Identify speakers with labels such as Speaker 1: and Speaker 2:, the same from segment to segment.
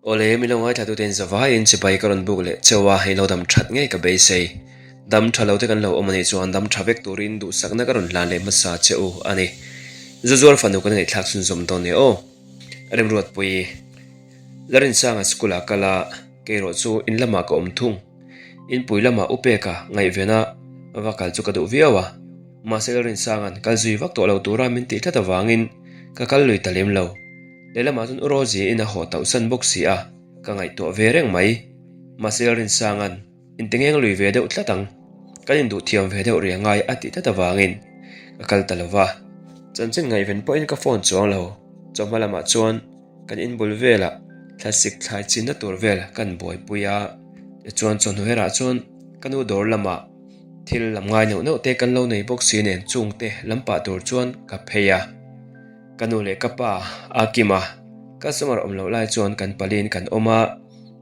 Speaker 1: Awle, min lo ngaithlatuten zavaiin chibai ka rawn buk leh cheu a, in lo dam that ngei ka beisei. Dam tha lo te kan lo awm a nih chuan dam tha vek turin duhsakna ka rawn hlan leh hmasa che u a ni. Zuzual fanu kan ngaihthlak chhunzawm dawn nia aw. Remruatpui, Larinsanga school ah kal a, keirawh chu in lamah ka awm thung. Inpui lamah Upeka ngaihvena va kal chu ka duh viau a, mahse Lalrinsanga'n kal zui vak tawh lo tura min tih tlat avangin ka kal lui ta lem lo. Lehlamah chuan U Rosie-in a haw tauhsan bawk si a, ka ngaihtuah ve reng mai. Mahse Lalrinsanga'n Intengeng lui ve deuh tlat ang, kan induh thiam ve deuh rih angai a tih tlat avangin ka kal ta lo va. Chanchin ngaihven pawhin ka phone chuang lo, chawhma lamah chuan Kan inbul velah thlasik thlai chinna tur vel kan buaipui a, tichuan chawhnu herah chuan ka nu dawr lamah thil lam ngai neuh neuh te kan lo nei bawk si nen chung te lam pah tur chuan ka phei a. Ka nu leh ka pa a kim a, customer awm loh lai chuan kan palin kan awm a,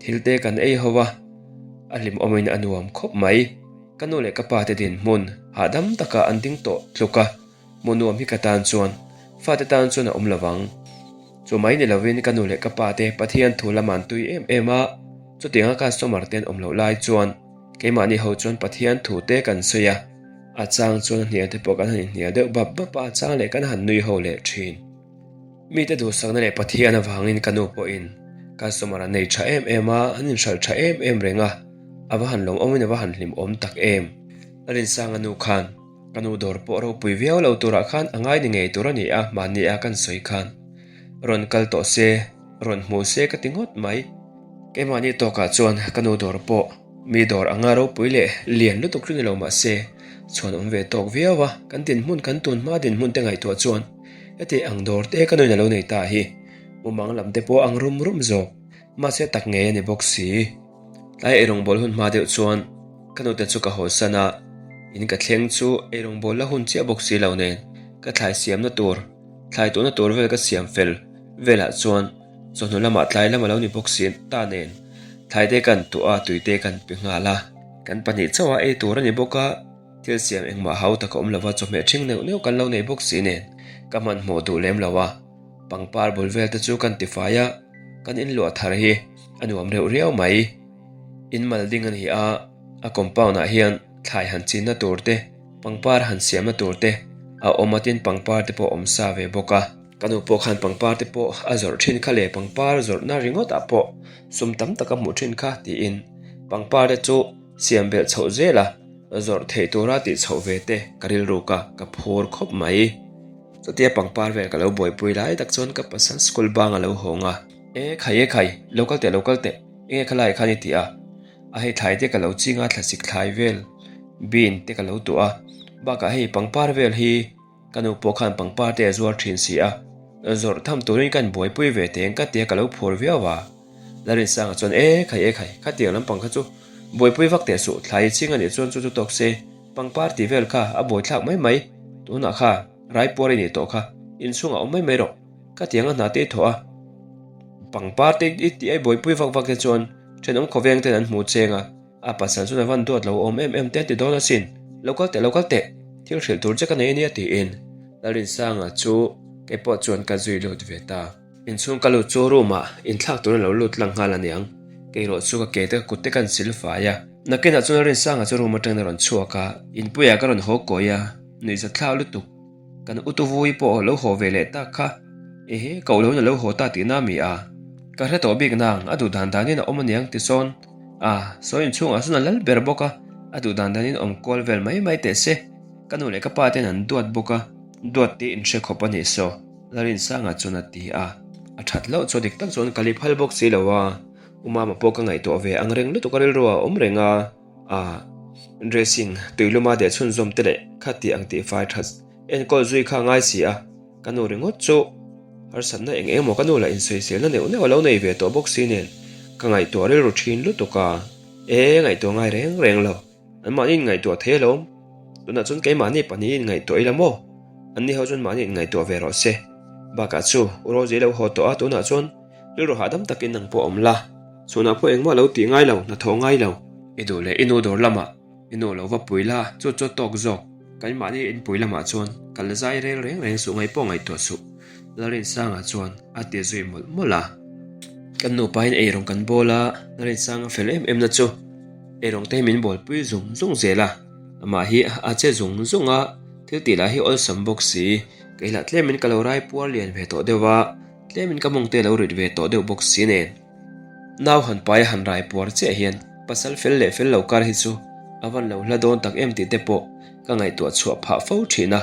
Speaker 1: thil te kan ei ho a, a hlimawmin a nuam khawp mai. Ka nu leh ka pa te dinhmun hahdam takah an ding tawh tluk a. Hmuh nuam hi ka tan chuan fate tan chuan a awm lo vang. Chu mai ni lovin ka nu leh ka pa te Pathian thu lam an tui em em a, chutianga customer te an awm loh lai chuan keimahni ho chuan Pathian thu te kan sawi a, a chang chuan a hnial te pawh kan han inhnial deuh bap bap a, a chang leh kan han nui ho leh thin. Mite duhsakna leh Pathian avangin ka nu pawhin customer an nei tha em em a, an inhralh tha em em reng a, a va han lawmawmin a va han hlimawm tak em. Lalinsanga nu khan. Ka nu dawr pawh ropui viau lo turah khan a ngai ni ngei tur a ni a, mahni a kan sawi khan rawn kal tawh se, rawn hmu se ka ti ngawt mai. Keimahni tawkah chuan ka nu dawr pawh mi dawr anga ropui leh lian lutuk chu ni lo mah se, chhuan awm ve tawk viau a, kan dinhmun kan tun hma dinhmun te ngaihtuah chuan heti ang dawr te ka nuin a lo nei ta hi mumang lam te pawh ang rum rum zawk mahse tak ngei a ni bawk si. Tlai eirawngbawl hun hma deuh chuan ka nute chu ka hawsan a, in ka thleng chu eirawngbawl la hun chiah bawk si lo nen ka thlai siamna tur, thlai tuhna tur vel ka siam fel velah chuan chawhnu lamah tlai lam a lo ni bawk si ta nen thlai te kan tuah a, tui te kan pe nghal a. Kan pahnih chauh a ei tur a ni bawk a, thil siam engmah hau tak a awm lova chawhmeh ṭhing neuh neuh kan lo nei bawk si nen ka hmanhmawh duh lem lo a. Pangpar bul vel te chu kan tifai a, kan inluah thar hi a nuam reuh riau mai. In mal ding a ni a, a compound ah hian thlai han chinna tur te, pangpar han siamna tur te a awm a tin pangpar te pawh a awm sa ve bawk a. Ka nu pawh khan pangpar te pawh a zawrh thin kha le pangpar zawrhna ringawt ah pawh sum tam tak a hmuh thin kha tiin pangpar te chu siam belh chhoh zel a, zawrh theih tura tih chhoh ve te ka rilruk a, ka phur khawp mai. Chutia pangpar vel ka lo buaipui lai tak chuan ka pasal school bang a lo hawng a. E khai e khai, lo kal teh lo kal teh, enge khalai khan i ti a? A hei thlai te ka lo ching a, thlasik thlai vel, bean te ka lo tuah a, bakah hei pangpar vel hi ka nu pawh khan pangpar te a zuar thin si a, zawrh tham turin ka inbuaipui ve teng ka tia ka lo phur viau a. Larinsanga chuan e khai e khai, khatiang lampang kha chu buaipui vak teh suh, thlai i ching a nih chuan chu chu tawk se. Pangpar tih vel kha a buaithlak mai mai, tunah kha raipuar i nih tawh kha, inchhungah awm mai mai rawh, ka tiang a hna te i thawh a, pangpar te i tih ai buaipui vak vak te chuan thenawm khawveng ten an hmu cheng a, a pasal chuan a van duat lo awm em em te an ti dawn asin, lo kal teh lo kal teh, thil hrilh tur che ka nei ania tiin Lalrinsanga chu keipawh chuan ka zui lut ve ta. Inchhung ka lut chu room ah inthlak turin a lo lut lang nghal aniang. Keirawh chu ka ke te ka kut te kan sil fai a. Nakinah chuan Rinsanga chu room atangin a rawn chhuak a, inpuiah ka rawn haw kawi a, nuihza thlak lutuk. Kan utuvui pawh lo haw ve leh tak kha. Ehe, koh loin a lo haw ta tihna mi a? Ka hre tawh bik nang, a duh dan danin a awm aniang ti sawn. A, sawi inchhungah sawn a lal ber bawk a, a duh dan danin awm kual vel mai mai teh se. Ka nu leh ka pa ten an duat bawk a, duat tih inhre khawp a nih saw. Larinsanga chuan a ti a, a that loh chu dik tak chuan ka li phal bawk si lo a, U Mama pawh ka ngaihtuah ve ang reng lutuk a rilru a awm reng a, a dressing tuiluma deh chhunzawm te leh kha tih ang tih fai that enkawl zui kha a ngai si a, ka nu ringawt chu harsatna eng eng emaw ka nu lah insawiselna neuh neuh a lo nei ve tawh bawk si nen ka ngaihtuah rilru thin lutuk a, e ngaihtuah ngai reng reng lo. An mahni in ngaihtuah thei alawm. Tunah chuan keimahni pahnih in ngaihtuah ila maw? Anni ho chuan mahni in ngaihtuah ve rawh se. Bakah chu, U Rosie lo haw tawh a, tunah chuan rilru hahdam takin nang pawh awm la. Chhunah pawh engmah lo tih ngai lo, hnathawh ngai lo. I duh leh i nu dawr lamah i nu lo va pui la, chu chu tawk zawk. Keimahni inpui lamah chuan ka la zai reng reng reng suh ngaih pawh ngaihtuah suh. Lalrinsanga chuan a ti zui mawlh mawlh a. Kan nupain eirawng kan bawl a, Lalrinsanga fel em em na chu eirawng te hi min bawlpui zung zung zel a, amah hi a che zung zung a, thil tih lah hi awlsam bawk si, kei lah tlemin ka lo rai puar lian ve tawh deuh a, tlemin ka mawng te lo rit ve tawh deuh bawk si nen. Nau han pai a han rai puar chiah hian pasal fel leh fel lo kar hi chu a van lo hla dawn tak em tih te pawh ka ngaihtuah chhuah phah fo thin a,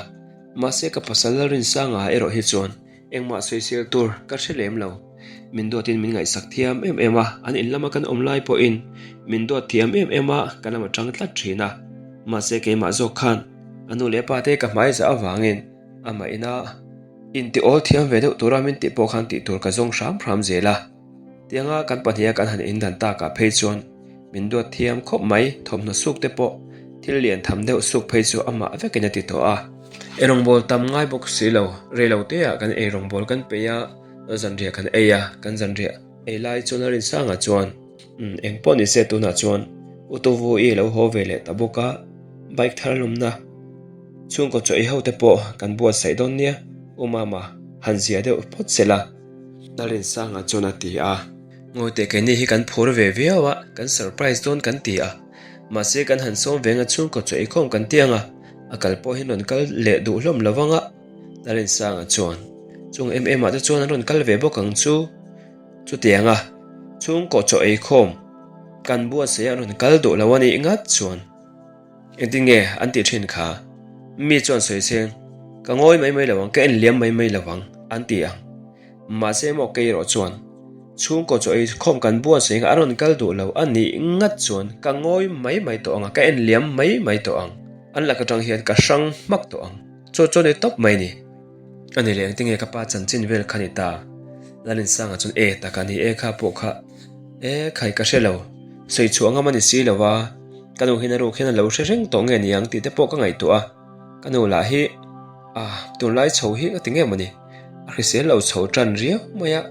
Speaker 1: mahse ka pasal Lalrinsanga erawh hi chuan Engmah sawisel tur ka hre lem lo. Min duatin min ngaihsak thiam em em a, an in lama kan awm lai pawhin min duat thiam em em a, ka lam atang tlat thin a. Mahse keimah zawk khan a nu leh pa te ka hmai zah avangin amah ina inti awl thiam ve deuh tura min tih pawh khan tih tur ka zawng hram hram zel a. Tianga kan pahniha kan han indan takah phei chuan min duat thiam khawp mai, thawmhnaw suk te pawh thil lian tham deuh suk phei chu amah vekin a ti tawh a. Eirawngbawl tam ngai bawk si lo, rei lo teah kan eirawngbawl kan peih a, zanriah kan ei a, kan zanriah ei lai chuan a rinsangah chuan umm eng pawh ni se tunah chuan U Tuvu i lo haw ve leh ta bawk a, bike thar lumna chhungkaw chaw ei ho te pawh kan buatsaih dawn nia, U Mama han zia deuh phawt se la. Lalrinsanga chuan a ti a. Ngawite keini hi kan phur ve viau a, kan surprise dawn kan ti a. Mahse kan han sawm venga chhungkaw chaw eikhawm kan ti ang a, a kal pawh hian rawn kal leh duh hlawm lo vang a. Lalrinsanga chuan, Chung em em ah te chuan an rawn kal ve bawk ang chu. Chutiang a, chhungkaw chaw eikhawm kan buatsaih a rawn kal duh lo a nih ngat chuan. Engtin nge an tih thin kha? Mi chuan sawi seng, Ka ngawi mai mai lo ang, ka en liam mai mai lo ang, an ti ang. Mahse maw kei erawh chuan, Chhungkaw chaw ei khawm kan buatsaih a rawn kal duh lo a nih ngat chuan ka ngawi mai mai tawh ang a, ka en liam mai mai tawh ang. An lak atang hian ka hrang hmak tawh ang. Chaw chaw ni tawp mai ni. A ni leh engtin nge ka pa chanchin vel kha ni ta? Lalinsanga chuan e taka ni e kha pawh kha e khai ka hre lo, sawi chhuah ngam a ni si lo a, ka nu hian a ruk hian a lo hre reng tawh nge ni ang tih te pawh ka ngaihtuah a, ka nu lah hi ah tunlai chho hi ka ti nge maw ni, a hrisel lo chho tan riau mai a,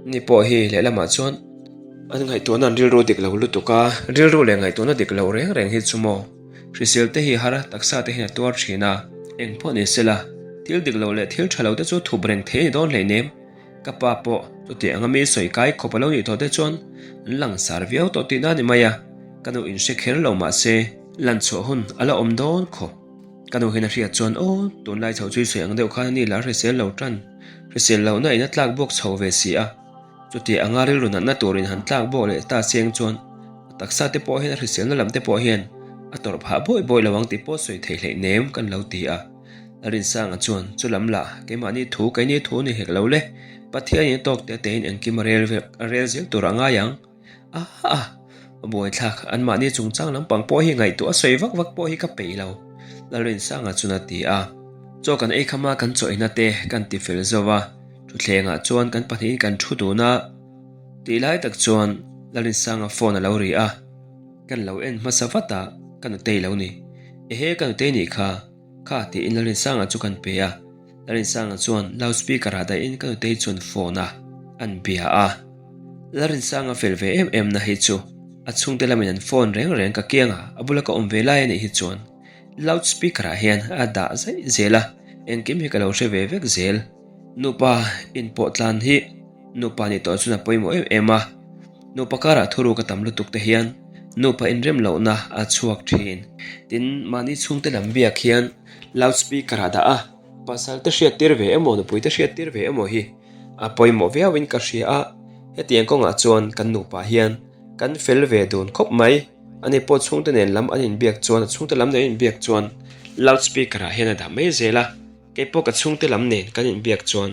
Speaker 1: ni pawh hi lehlamah chuan an ngaihtuahna an rilru dik lo lutuk a, rilru leh ngaihtuahna dik lo reng reng hi chu maw. Hrisel te hi har a, taksa te hian a tuar thin a, eng pawh ni sela, thil dik loh leh thil tha lo te chu thup reng thei a ni dawn hleinem. Ka pa pawh chutiang anga mi sawi kai khawp a lo nih tawh te chuan an langsar viau tawh tihna a ni mai a, ka nu in hre kher lo mah se lan chhuah hun a la awm dawn khawp. Ka nu hian a hriat chuan aw, tunlai chho chu i sawi ang deuh khan a ni la hrisel lo tan, hrisel lohna in a tlak buak chho ve si a. Chuti anga rilru natna turin han tlak bawk leh ta chiang chuan a taksa te pawh hian a hriselna lam te pawh hian a tawrh phah bawi bawi lo ang tih pawh sawi theih hleih nem kan lo ti a. Larinsanga chuan chu lam lah keimahni thu keini thu ni hek lo le, Pathianin a tawk te tein engkim a rel vek a rel zel tur a ngai ang. Aah! A buaithlak, anmahni chungchang lampang pawh hi ngaihtuah a sawi vak vak pawh hi ka peih lo, Lalrinsanga chuan a ti a. Chaw kan ei khama kan chaw eina te kan ti fel zo a. Thutthlengah chuan kan pahnihin kan thu dun a, tih lai tak chuan Lalinsanga phone a lo ri a, kan lo en hmasa vat a, ka nutei lo ni. Ehe ka nutei nih kha, kha tiin Lalinsanga chu kan pe a, Lalinsanga chuan loud speaker ah dahin ka nutei chuan phone a an bia a. Lalinsanga fel ve em em na hi chu a chhungte lamin an phone reng reng ka kiang a, a bula ka awm ve lai a nih hi chuan loud speaker ah hian a dah zaih zel a, engkim hi ka lo hre ve vek zel. Nupa inpawh tlan hi nupa nih tawh chuan a pawimawh em em a, nupa karah thuruk a tam lutuk te hian nupa inrem lohna a chhuak thin. Tin, mahni chhungte lam biak hian loud speaker ah dah a, pasal te hriat tir ve emaw nupui te hriat tir ve emaw hi a pawimawh viauin ka hria a, hetiang kawngah chuan kan nupa hian kan fel ve dun khawp mai. Ani pawh chhungte nen lam an inbiak chuan a chhungte lam nen an inbiak chuan loud speaker ah hian a dah mai zel a. Kei pawh ka chhungte lam nen kan inbiak chuan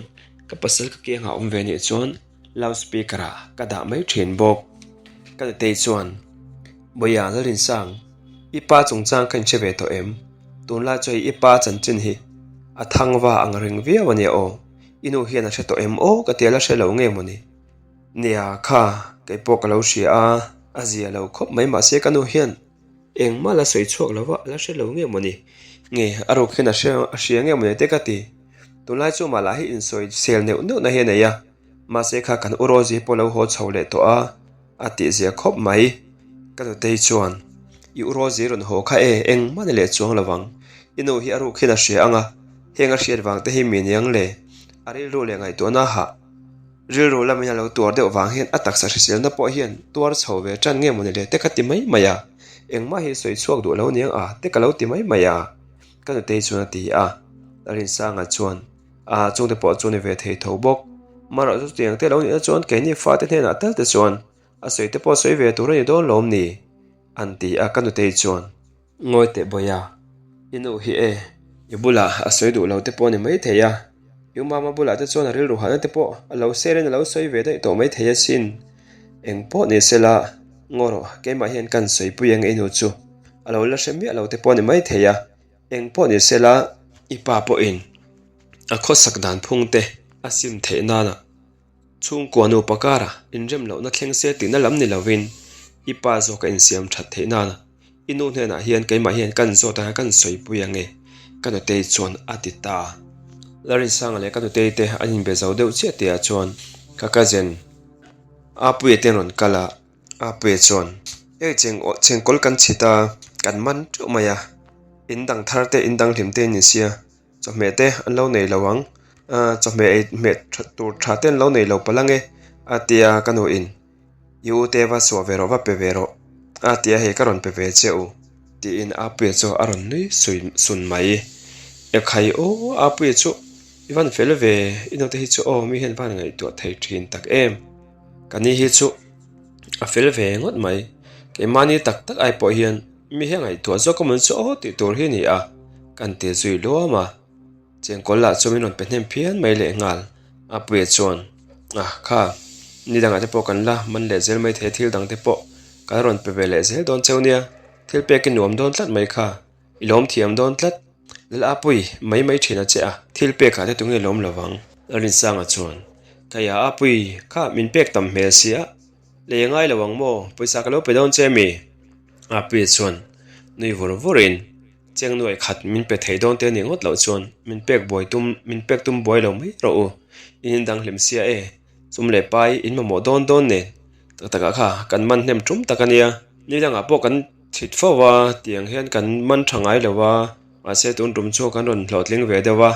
Speaker 1: ka pasal ka kiangah awm ve nih chuan loud speaker ah ka dah mai thin bawk. Ka nutei chuan, Bawiha Lalrinsang, i pa chungchang ka inhre ve tawh em? Tunlai chu hei i pa chanchin hi a thangva ang reng viau a nia aw. I nu hian a hre tawh em aw ka tia la hre lo nge mawni? Nia kha, kei pawh ka lo hria a, a zia lo khawp mai mahse ka nu hian Engmah la sawi chhuak lo va, la hre lo nge mawni? Nge, a ruk hian a hre a hria nge mawni te ka ti. Tunlai chu amah lah hi insawi sel neuh neuh na hi a nei a, mahse kha kan u Rosie pawh lo haw chho leh tawh a, a tihzia khawp mai. Ka nutei chuan, I u Rosie rawn haw kha e, engmah ni leh chuang lo vang. I nu hi a ruk hian a hria ang a, heng a hriat vang te hi mi niang le? A rilru leh ngaihtuahna hah. Rilru lamin a lo tuar deuh vang hian a taksa hriselna pawh hian tuar chho ve tan nge mawni le te ka ti mai mai a, engmah hi sawi chhuak duh lo niang a te ka lo ti mai mai a, ka nutei chuan a ti a. Larinsanga chuan a chungte pawh chu ni ve thei tho bawk. Marawh chu chutiang te lo nihna chuan keini fate hnenah tal te chuan a sawi te pawh sawi ve tur a ni dawn lawm ni? an ti a ka nutei chuan. Ngawi teh Bawia, i nu hi e, i bulah a sawi duh lo te pawh a ni maithei a, i umama bulah te chuan a rilru hahna te pawh a lo ser in a lo sawi ve daih tawh maithei asin. Eng pawh ni sela, ngaw rawh, keimah hian kan sawipui ang i nu chu a lo la hre miah lo te pawh a ni maithei a, eng pawh ni sela, i pa pawhin a khawsak dan phung te a sim theih nana Chhungkua nupa kara inrem lohna thleng se tihna lam ni lovin i pa zawk a insiam that theih nana i nu hnenah hian keimah hian kan zawt anga kan sawipui ange ka nutei chuan a ti ta. Larinsanga leh ka nutei te an inbe zo deuh chiah tihah chuan ka cousin Apuia te an rawn kal a, Apuia chuan hei cheng chengkawl kan chhit a kan man teuh mai a, in dang thar te in dang hlim te an ni sia. Chawhmeh te an lo nei lo ang, ahh chawhmeh ei hmeh that tur tha te an lo nei lo palh ang e a ti a ka nu in i u te va chhuah ve rawh va pe ve rawh a ti a hei ka rawn pe ve che u tiin Apuia chu a rawn nui sui sun mai ekhai aw Apuia chu i van fel ve i naute hi chu aw mi hian van ngaihtuah thei thin tak em ka ni hi chu a fel ve ngawt mai keimahni tak tak ai pawh hian. Mi hi a ngaihtuah zawk a mawn chu aw tih tur hi a ni a, kan ti zui luam a. Chengkawl lah chu min rawn pe hnem phian mai leh nghal. Apuia chuan, Ah kha, ni dangah te pawh kan la man leh zel mai thei a, thil dang te pawh kan rawn pe ve leh zel dawn cheu nia, thil pek i nuam dawn tlat mai kha, i lawm thiam dawn tlat. Lal Apui, mai mai thin a che a, thil pekah te tunge lawm lo vang? Lalrinsanga chuan, Khaia Apui, kha min pek tam hmel sia, Lei a ngai lo ang maw? Pawisa ka lo pe dawn che mi? Apuia chuan nui vur vurin cheng nuai khat min pe thei dawn te a nih ngawt loh chuan min pek buai tum min pek tum buai lo mai rawh u. In indang hlim sia e, sum leh pai in mamawh dawn dawn nen tak takah kha kan man hnem tum tak a nia. Ni dangah pawh kan chhit fo va, tiang hian kan man tha ngai lo va, mahse tun tum chu kan rawn hlawhtling ve deuh va.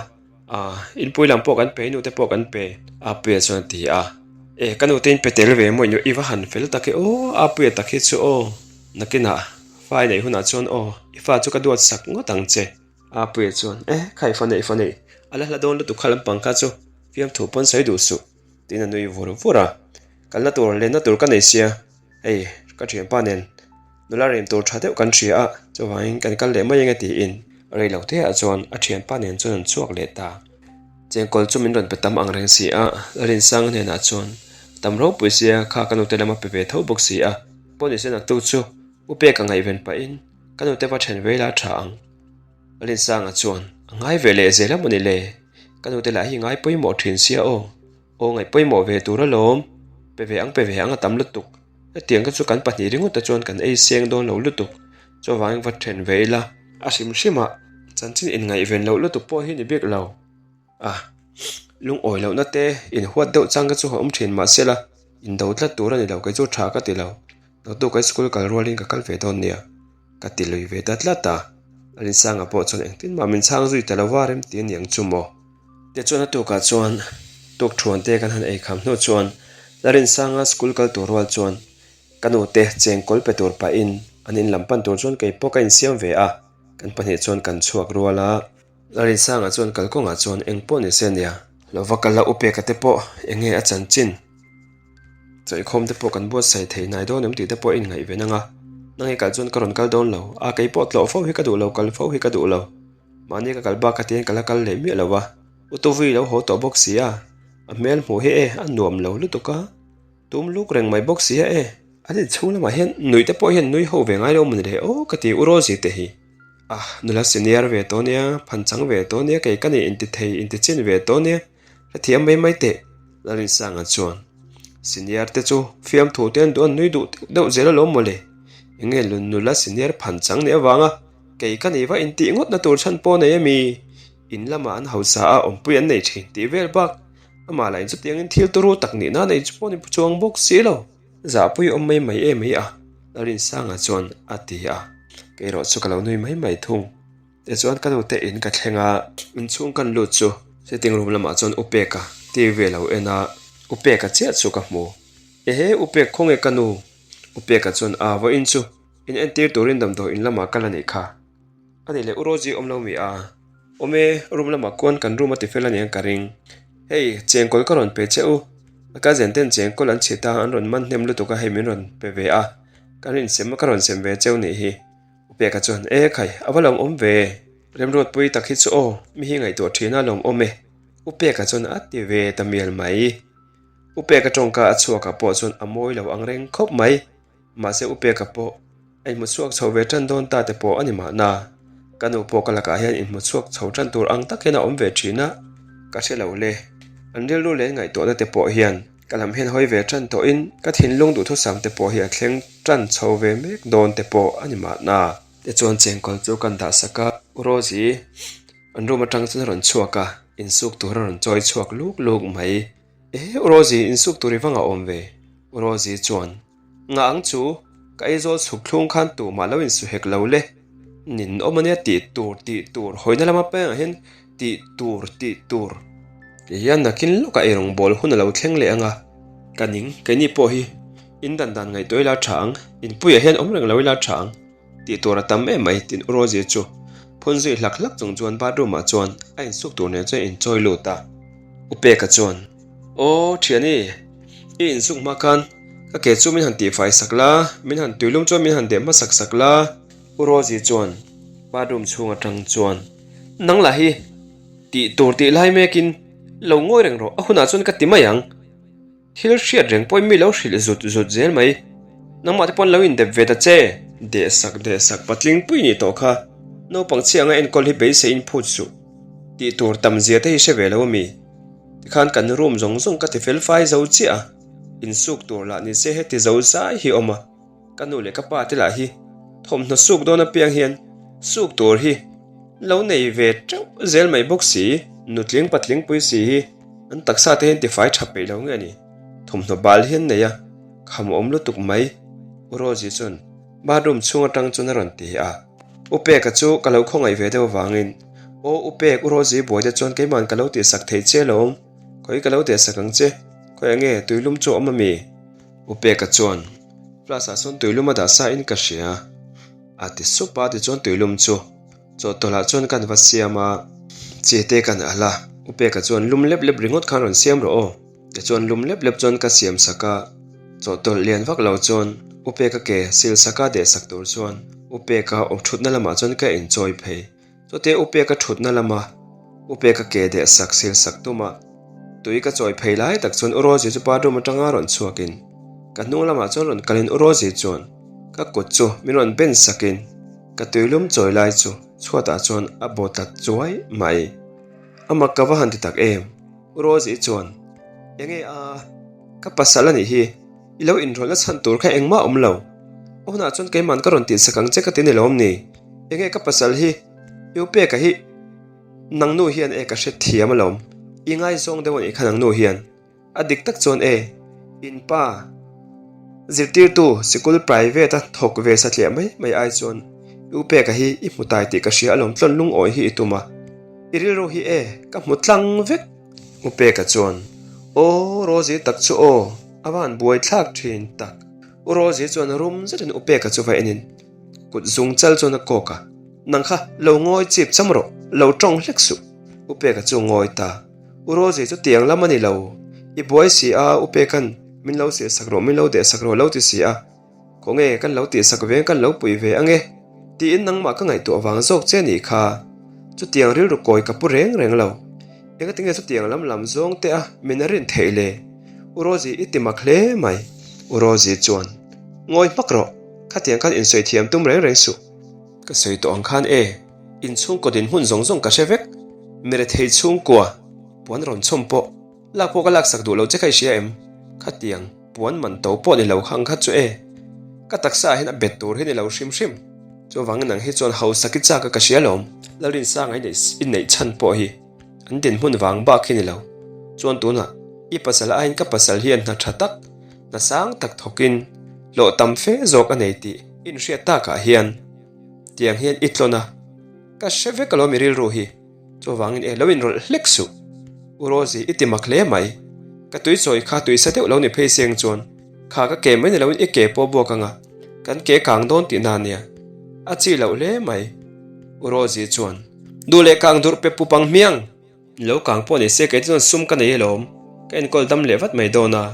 Speaker 1: Ah, inpui lam pawh kan pe, i nute pawh kan pe, Apuia chuan a ti a. E, ka nute in pe tel ve maw i va han fel tak e aw, Apuia tak hi chu aw, nakinah fa i neih hunah chuan aw, i fa chu ka duat sak ngawt ang che. Apuia chuan, E, kha i fa neih fa neih, a la hla dawn lutuk kha lampang kha chu fiamthu pawn sawi duh suh, tiin a nui vur vur a. Kalna tur lenna tur ka nei sia, hei ka thianpa nen nula rem tur tha deuh kan hria a, chuvangin kan kal leh mai ange tiin rei lo te ah chuan a thianpa nen chuan an chhuak leh ta. Chengkawl chu min rawn pe tam ang reng si a, Larinsanga hnenah chuan tam ropui sia kha ka nute lama pe ve tho bawk si a, pawh nise naktuk chu u pek a ngaihven pahin ka nute va then vei la tha ang. Larinsanga chuan a ngai ve leh zel a mawni le, ka nute lah hi ngai pawimawh thin sia aw. Aw ngaih pawimawh ve tur alawm, pe ve ang pe ve ang a tam lutuk. Hetiang ka chu kan pahnih ringawt te chuan kan ei seng dawn lo lutuk, chuvangin va then ve ila. A hrim hrim ah chanchin inngaihven loh lutuk pawh hi ni bik lo. A lungawi lohna te inhuat deuh chang ka chu a awm thin mahsela indo tlat tur a ni lo kei chu tha ka ti lo. Naktuk ka school kal rualin ka kal ve dawn nia ka ti lui ve ta tlat a. Rinsanga pawh chuan engtin mah min chhang zui ta lo va rem ti a niang chu maw. Tichuan a tukah chuan tukthuan te kan han ei kham hnu chuan Larinsanga school kal tur rual chuan ka nu te chengkawl pe tur pahin an in lam pan tur chuan kei pawh ka insiam ve a, kan pahnih chuan kan chhuak rual a. Larinsanga chuan kalkawngah chuan eng pawh ni se nia. Lo va kal la u peka te pawh eng nge a chanchin chawihkhawm te pawh kan buatsaih thei hnai dawn em tih te pawh a inngaihven ang a, nang i kal chuan ka rawn kal dawn lo a, kei pawh tlawh fo hi ka duh lo kal fo hi ka duh lo. Mahni ka kal bak kha tihian ka la kal leh miah lo a, U Tuvui lo haw tawh bawk si a, a hmel hmuh hi e a nuam lo lutuk a, tum luk reng mai bawk si a e, an inchhung lamah hian nuih te pawh hian nui ho ve ngai lo maw ni le aw ka ti U Rosie te hi. Ah, nula senior ve tawh nia, phanchang ve tawh nia, kei ka nih inti thei inti chin ve tawh nia, hrethiam mai mai teh Lalinsanga chuan senior te chu fiamthu te an duh an nui duh deuh deuh zel alawm maw le, enge nula senior phanchang nih avanga Kei ka nei va intih ngawtna tur chhan pawh nei ami? In lamah an hausa a, awmpui an nei thin tih vel bak. Amah lah in chutiangin thil turu tak nihna nei chu pawh ni chuang bawk si lo. Zahpui awm mai mai em mai a, Larinsanga chuan a ti a. Kei erawh chu ka lo nui mai mai thung. Tichuan ka nute in ka thleng a, inchhung kan lut chu sitting room lamah chuan u Peka TV a lo en a. U Peka chiah chu ka hmu. Ehe, U Pek khawnge ka nu? U Peka chuan a vawiin chu in entir turin damdawi in lamah kal a nih kha. A nih leh U Rosie awm lo mi a? Awm e, room lamah kuan kan room a ti fel a niang ka ring. Hei, chengkawl ka rawn pe che u. A cousin ten chengkawl an chhit a, an rawn man hnem lutuk a hei min rawn pe ve a. Kan insem a ka rawn sem ve cheu nih hi. U Peka chuan, E khai, a va lawmawm ve. Remruatpui tak hi chu aw, mi hi ngaihtuah thin a lawmawm e. U Peka chuan a ti ve ta mial mai. U Peka tawngka a chhuakah pawh chuan a mawi lo ang reng khawp mai. Mahse U Peka pawh a inhmu chhuak chho ve tan dawn ta te pawh a ni mahna. Ka nu pawh ka lakah hian inhmu chhuak chho tan tur ang tak hian a awm ve thin a, ka hre lo le. An rilru leh ngaihtuahna te pawh hian ka lam hian hawi ve tan tawhin ka thinlung duhthusam te pawh hi a thleng tan chho ve mek dawn te pawh a ni mahna. Tichuan chengkawl chu kan dah sak a, U Rosie an room atang chuan a rawn chhuak a, insuk tur a rawn chawi chhuak luk luk mai. Ehe U Rosie insuk tur i va ngah awm ve? U Rosie chuan. Ngah ang chu, ka Aizawl chhuk thlung khan tumah lo insu hek lo le. Nin awm ania tih tur tih tur hawina lama pengah hian tih tur tih tur ti hian nakin lawkah eirawng bawl hun a lo thleng leh ang a. Ka ning, keini pawh hi in dan dan ngaihtuah ila tha ang, inpuiah hian awm reng lo ila tha ang. Tih tur a tam em mai tin U Rosie chu phun zui hlak hlak chung chuan bathroom ah chuan a insuk tur nen chuan a inchawi lut a. U Peka chuan, Aw thiani, i insuk hma khan ka ke chu min han tihfai sak la, min han tuilum chuan min han deh hmasak sak la. U Rosie chuan bathroom chhung atang chuan, Nang lah hi tih tur tih lai mekin lo ngawi reng rawh, a hunah chuan ka ti mai ang. Thil hriat reng pawhin mi lo hrilh zut zut zel mai. Nangmah te pawn lo indep ve ta che. Dehsak dehsak patling pui nih tawh kha. Naupang chhia anga enkawl hi beisei in phut suh. Tih tur tam zia te hi hre ve lo ami? Tikhan kan room zawng zawng ka ti fel fai zo chiah a. Insuk tur lah ni se heti zo zai hi awm a. Ka nu leh ka pa te lah hi thawmhnaw suk dawn apiang hian suk tur hi lo nei ve teuh zel mai bawk si. Nutling patling pui si hi an taksa te hian tifai tha peih lo nge ni? Thawmhnaw bal hi an nei a, kham awm lutuk mai. U Rosie chuan bathroom chhung atang chuan a rawn ti a. U Peka chu ka lo khawngaih ve deuh avangin, Aw U Pek, U Rosie buai te chuan keiman ka lo tihsak thei che alawm, khawi ka lo dehsak ang che, khawiah nge tuilum chu a awm ami? U Peka chuan, Flask ah sawn tuilum a dah sa in ka hria a ti sup a, tichuan tuilum chu chawhtawlh ah chuan kan va siam a, chi te kan alh a, U Peka chuan lum lep lep ringawt khan rawn siam rawh aw, tichuan lum lep lep chuan ka siam sak a, chawhtawlh lian vak lo chuan U Peka ke sil sak a deh sak tur chuan U Peka awm thutna lamah chuan ka inchawi phei. Chute U Peka thutna lama U Peka ke deh sak sil sak tum a, tui ka chawi phei lai tak chuan U Rosie chu bathroom atanga rawn chhuakin ka hnung lamah chuan rawn kalin U Rosie chuan ka kut chu min rawn ben sakin ka tuilum chawi lai chu chhuatah chuan a baw tlat chuai mai. A mak ka va han ti tak em? U Rosie chuan, Enge a, ka pasal a nih hi. I lo inrawlhna chhan tur kha engmah a awm lo. A hunah chuan keiman ka rawn tihsak ang che ka ti ni lawm ni? Enge ka pasal hi? I u Peka hi nang nu hian e ka hre thiam alawm. I ngaizawng deuh a nih kha nang nu hian. A dik tak chuan e, in pa zirtirtu sikul private a thawk ve satliah mai mai ai chuan i u Peka hi i hmu tai tih ka hria alawm tlawn lungawi hi i tum a. I rilru hi e ka hmu tlang vek. U Peka chuan, Aw, Rosie tak chu aw, a van buai thlak thin tak. U Rosie chuan rum zetin U Peka chu va enin kut zung chal chuan a kawk a, Nang kha lo ngawi chip cham rawh, lo tawng hlek suh. U Peka chu ngawi ta. U Rosie chu tiang lam a ni lo, i buai si a, U Peka'n min lo sehsak rawh, min lo dehsak rawh lo ti si a. Khawnge kan lo tihsak ve kan lo pui ve ange tiin nangmah ka ngaihtuah vang zawk che nih kha. Chutiang rilru kawi ka pu reng reng lo. Engatinge chutiang lam lam zawng te a min a rin theih le? U Rosie i ti mak hle mai. U Rosie chuan, Ngawi hmak rawh, khatiang khan insawi thiam tum reng reng suh. Ka sawi tawh ang khan e, inchhungkaw dinhmun zawng zawng ka hre vek. Mi rethei chhungkua puan rawn chhawm pawh Lak pawh ka laksak duh lo che kha i hria em? Khatiang puan man to pawh ni lo kha ang kha chu e. Ka taksa ah hian a bet tur hi ni lo hrim hrim. Chuvangin nang hi chuan hausak i chak a ka hria lawm. Lalrinsanga i neih i neih chhan pawh hi an dinhmun vang bak hi ni lo. Chuan tunah i pasal aiin ka pasal hian hna tha tak, hna sang tak thawkin hlawh tam fe zawk a nei tih i inhriat takah hian tiang hian i tlawn a, ka hre vek alawm i rilru hi. Chuvangin e lo inrawlh hlek suh. U Rosie, i ti mak hle mai. Ka tui chawi kha tui sa deuh lo ni phei seng chuan kha ka ke mai ni loin i ke pawh buak anga kan ke kang dawn tihna ania. A chi loh hle mai. U Rosie chuan, Duh leh kang durh pe pup ang hmiang! Lo kang pawh ni se kei chuan sum ka nei alawm, ka enkawl dam leh vat mai dawn a.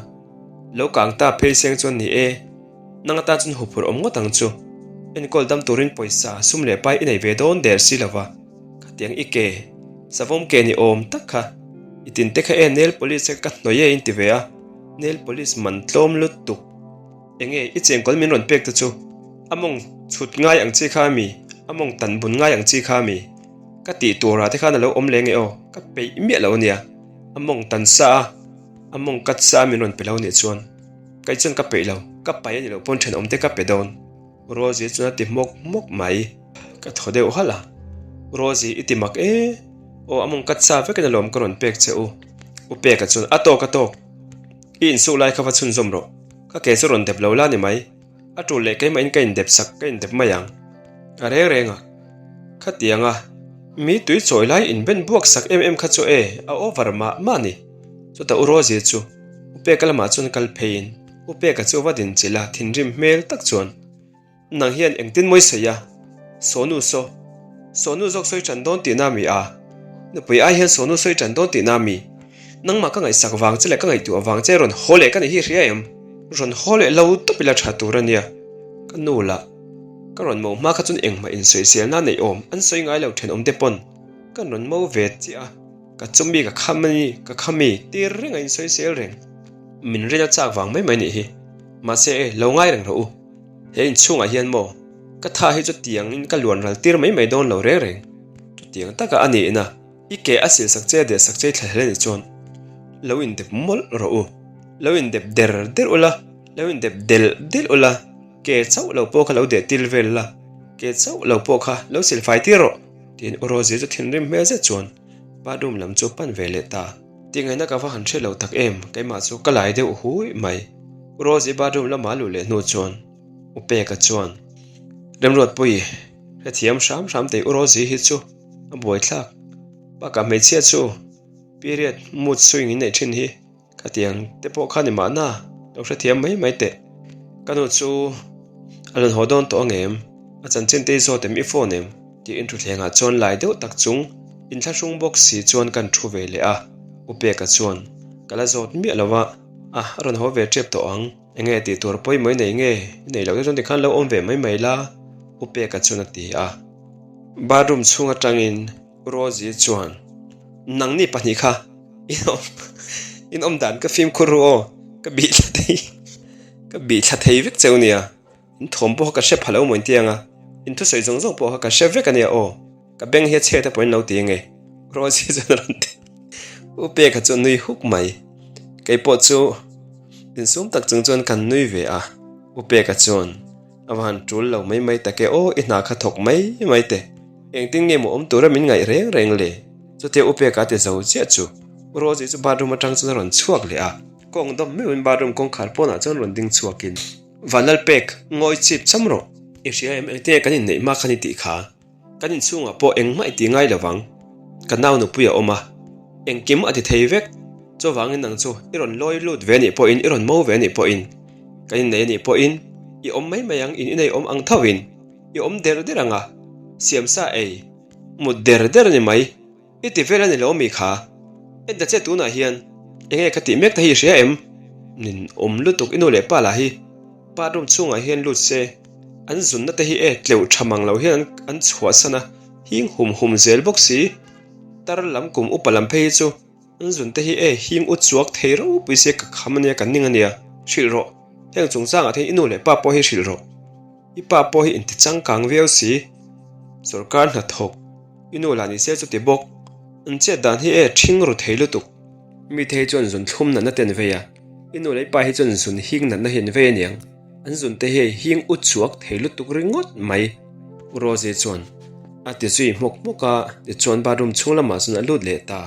Speaker 1: Lo kang ta phei seng chuan ni e, nang atan chuan huphurh awm ngawt ang chu. Enkawl dam turin pawisa sum leh pai i nei ve dawn der si lova, khatiang i ke, savawm ke ni awm tak kha, i tin te kha e nail polish ka hnawih e in ti ve a, nail polish man tlawm lutuk. Enge i chengkawl min rawn pek te chu a mawng chhut ngai ang chi kha a mi, a mawng tan bun ngai ang chi kha a mi? Ka tih turah te khan a lo awm leng e aw, ka peih miah lo ania, a mawng tan sa a, a mawng kat sa a min rawn pe lo nih chuan kei chuan ka peih lo, ka pai a ni loh pawn thenawm te ka pe dawn. Rosie chuan a ti hmawk hmawk mai, ka thaw deuh halh a, Rosie i ti mak e, aw a mawng kat sa vekin alawm ka rawn pek che u, u peka chuan a tawk a tawk, i insuk lai kha va chhunzawm rawh, ka ke chu rawn dep lo la ni mai. A tul leh keimahin ka indep sak ka indep mai ang. A reng reng a, khatiang a, mi tui chawi lai inben buak sak em em kha chu e, a over mah mah a ni. Chutah U Rosie chu U Peka lamah chuan kal pheiin U Peka chu va din chilh a, thinrim hmel tak chuan, Nang hian engtin mawi sawi a? Sawnu saw, Sawnu zawk sawi tan dawn tihna mi a? Nupui ai hian Sawnu sawi tan dawn tihna mi? Nangmah ka ngaihsak vang che leh ka ngaihtuah vang che rawn haw leh ka nih hi hria em? Rawn haw leh lo tawp ila tha tur a nia. Ka nu lah, ka rawn mo hma kha chuan engmah insawiselna neih awm an sawi ngai lo thenawm te pawn kan rawn mo ve chiah a, ka chumi ka kham a ni, ka kham i tir reng a insawisel reng. Min rin a chak vang mai mai nih hi. Mahse e, lo ngai reng rawh u. He inchhungah hian maw, ka tha hi chutiangin ka luan ral tir mai mai dawn lo reng reng. Chutiang taka a niin a, i ke a silsak che a dehsak che i thlahlel a nih chuan lo indep mawlh rawh u. Lo indep der der ula, lo indep delh delh ula, ke chauh lo pawh kha lo deh til vel la, ke chauh lo pawh kha lo silfai tir rawh, tiin U Rosie chu thinrim hmel zet chuan bathroom lam chu a pan ve leh ta. Tingaihna ka va han hre lo tak em, keimah chu ka lai deuh hui mai. Rosie bathroom lama luh leh hnu chuan U Peka chuan, Remruatpui, hrethiam hram hram tei U Rosie hi chu a buaithlak. Bakah hmeichhia chu period mood swing in neih thin hi khatiang te pawh kha ni mahna lo hrethiam mai mai teh. Ka nu chu a rawn haw dawn tawh angem? A chanchin te i zawt em i phone em? Tiin thutthlengah chuan lai deuh tak chung inthlahrung bawk si chuan kan thu ve leh a. U Peka chuan, Ka la zawt miah lo a, a rawn haw ve tep tawh ang. Enge tih tur pawimawh i nei nge? I nei loh te chuan tikhan lo awm ve mai mai la, U Peka chuan a ti a. Bathroom chhung atangin Rosie chuan, Nangni pahnih kha in awm in awm dan ka fimkhur ru aw, ka bih thla thei ka bih thla thei vek cheu nia, in thawm pawh kha ka hre pha lo maw intiang a, in thusawi zawng zawng pawh kha ka hre vek ania aw, ka beng hi a chhe te pawhin lo ti ange Rosie chuan a rawn ti. U Peka chu a nui huk mai, kei pawh chu insum tak chung chuan kan nui ve a, U Peka chuan A va han tul lo mai mai tak e aw, i hna kha thawk mai mai teh. Engtin nge maw awm tura min ngaih reng reng le? Chutia U Peka a ti zo chiah chu U Rosie chu bathroom atang chuan a rawn chhuak leh a. Kawng dawm meuhin bathroom kawngkhar pawnah chuan rawn ding chhuakin, Vanlalpek, ngawi chip cham rawh. I hria em, engtin nge kan inneih hma khan i tih kha? Kan inchhungah pawh engmah i ti ngai lo vang. Ka nau nupui a awm a, engkim a ti thei vek. Chuvangin nang chu i rawn lawi lut ve anih pawhin, i rawn mo ve anih pawhin, kan innei anih pawhin i awm mai mai ang, in inei awm ang thovin i awm der der ang a, siamsa ei, mut der der a ni mai. I ti vel a ni lo mi kha? En ta che tunah hian enge ka tih mek ta hi i hria em? Nin awm lutuk i nu leh pa lah hi bathroom chhungah hian lut se an zunna te hi e tleuh tha mang lo hian an chhuahsan a hing hum hum zel bawk si. Tar lam kum upa lam phei hi chu an zun te hi e hing u chuak thei ropui sia ka kham ania ka ning ania hrilh rawh heng chungchangah te hian i nu leh pa pawh hi hrilh rawh i pa pawh hi inti changkang viau si sawrkar hnathawk I nu lah ni se chuti bawk. An chet dan hi e ṭhing ru thei lutuk. Mite hi chuan zun thlum natna te an vei a, i nu leh i pa hi chuan zun hing natna hi an vei aniang. An zun te hi hing u chhuak thei lutuk ringawt mai. U Rosie chuan a ti zui hmawk hmawk a, tichuan bathroom chhung lamah chuan a lut leh ta.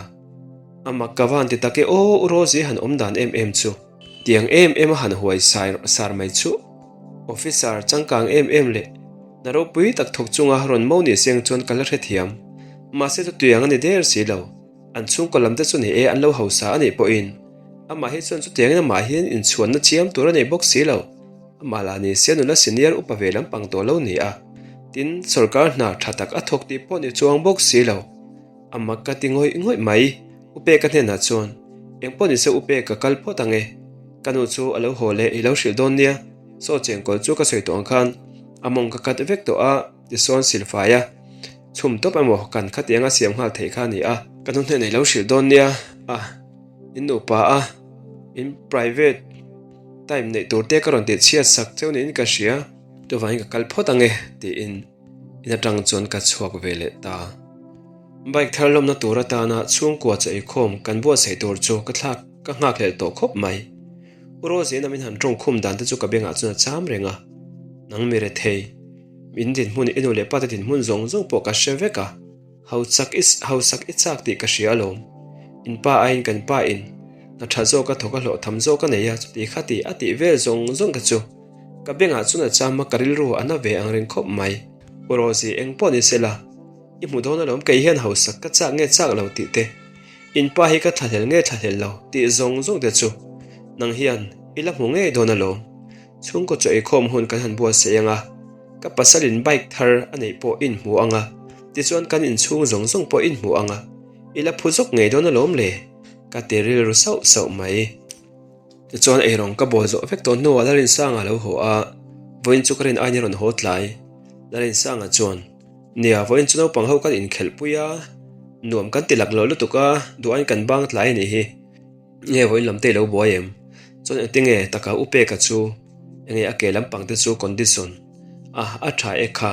Speaker 1: A mak ka van ti tak e aw, U Rosie han awm dan em em chu. Tiang em em a han huai sar sar mai chu. Officer changkang em em leh hna ropui tak thawk chunga rawn mo ni seng chuan ka la hrethiam. Mahse chutiang a ni der si lo. An chhungkaw lam te chu ni e an lo hausa a nih pawhin. Amah hi chuan chutiangin amah hian inchhuanna chiam tur a nei bawk si lo. Amah lah ni se nula senior upa ve lampang tawh lo ni a. Tin, sorkar hna tha tak a thawk tih pawh ni chuang bawk si lo. A mak ka ti ngawih ngawih mai. U Peka hnenah chuan, Eng pawh ni se U Peka kal phawt ang e. Ka nu chu a lo haw leh i lo hrilh dawn nia. Saw chengkawl chu ka sawi tawh ang khan a mawng ka kat vek tawh a, tisawn silfai a. Chhum tawp emaw kan khatiang a siam nghal theih kha a ni a. Ka nu hnenah i lo hrilh dawn nia. A, in nupa a, in private time neih tur te ka rawn tih chhiat sak cheu niin ka hria. Chuvangin ka kal phawt ang e, tiin in atang chuan ka chhuak ve leh ta. Bike thar lawmna tur atana chhungkua chaw eikhawm kan buatsaih tur chu ka thlak ka nghakhlelh tawh khawp mai. U Rosie-in a min han tawngkhum dan te chu ka bengah chuan a cham reng a. Nang mi rethei, in dinhmun i nu leh pa te dinhmun zawng zawng pawh ka hre vek a. Hausak i hausak i chak tih ka hria alawm. In pa aiin kan pa in hna tha zawk a thawk a hlawh tham zawk a nei a, chuti kha tih a tih vel zawng zawng te chu ka bengah chuan a cham a, ka rilru a na ve ang reng khawp mai. U Rosie eng pawh ni sela, i hmu dawn alawm kei hian hausak ka chak nge chak lo tih te, in pa hi ka thlahlel nge thlahlel lo tih zawng zawng te chu nang hian i la hmu ngei dawn alawm. Chhungkaw chaw eikhawm hun kan han buatsaih ang a. Ka pasalin bike thar a neih pawh in hmu ang a, tichuan kan inchhung zawng zawng pawh in hmu ang a, i la phu zawk ngei dawn alawm le, ka ti rilru sauh sauh mai. Tichuan eirawng ka bawl zawh vek tawh hnuah Larinsanga a lo haw a, vawiin chu ka rin aiin a rawn haw tlai. Larinsanga chuan, Nia, vawiin chu naupang ho kan inkhelh pui a, nuam kan ti lak lo lutuk a, duh aiin kan bang tlai a nih hi. Nge vawiin lam te i lo buai em? Chuan engtinge taka u peka chu enge a ke lampang te chu condition a a tha e kha?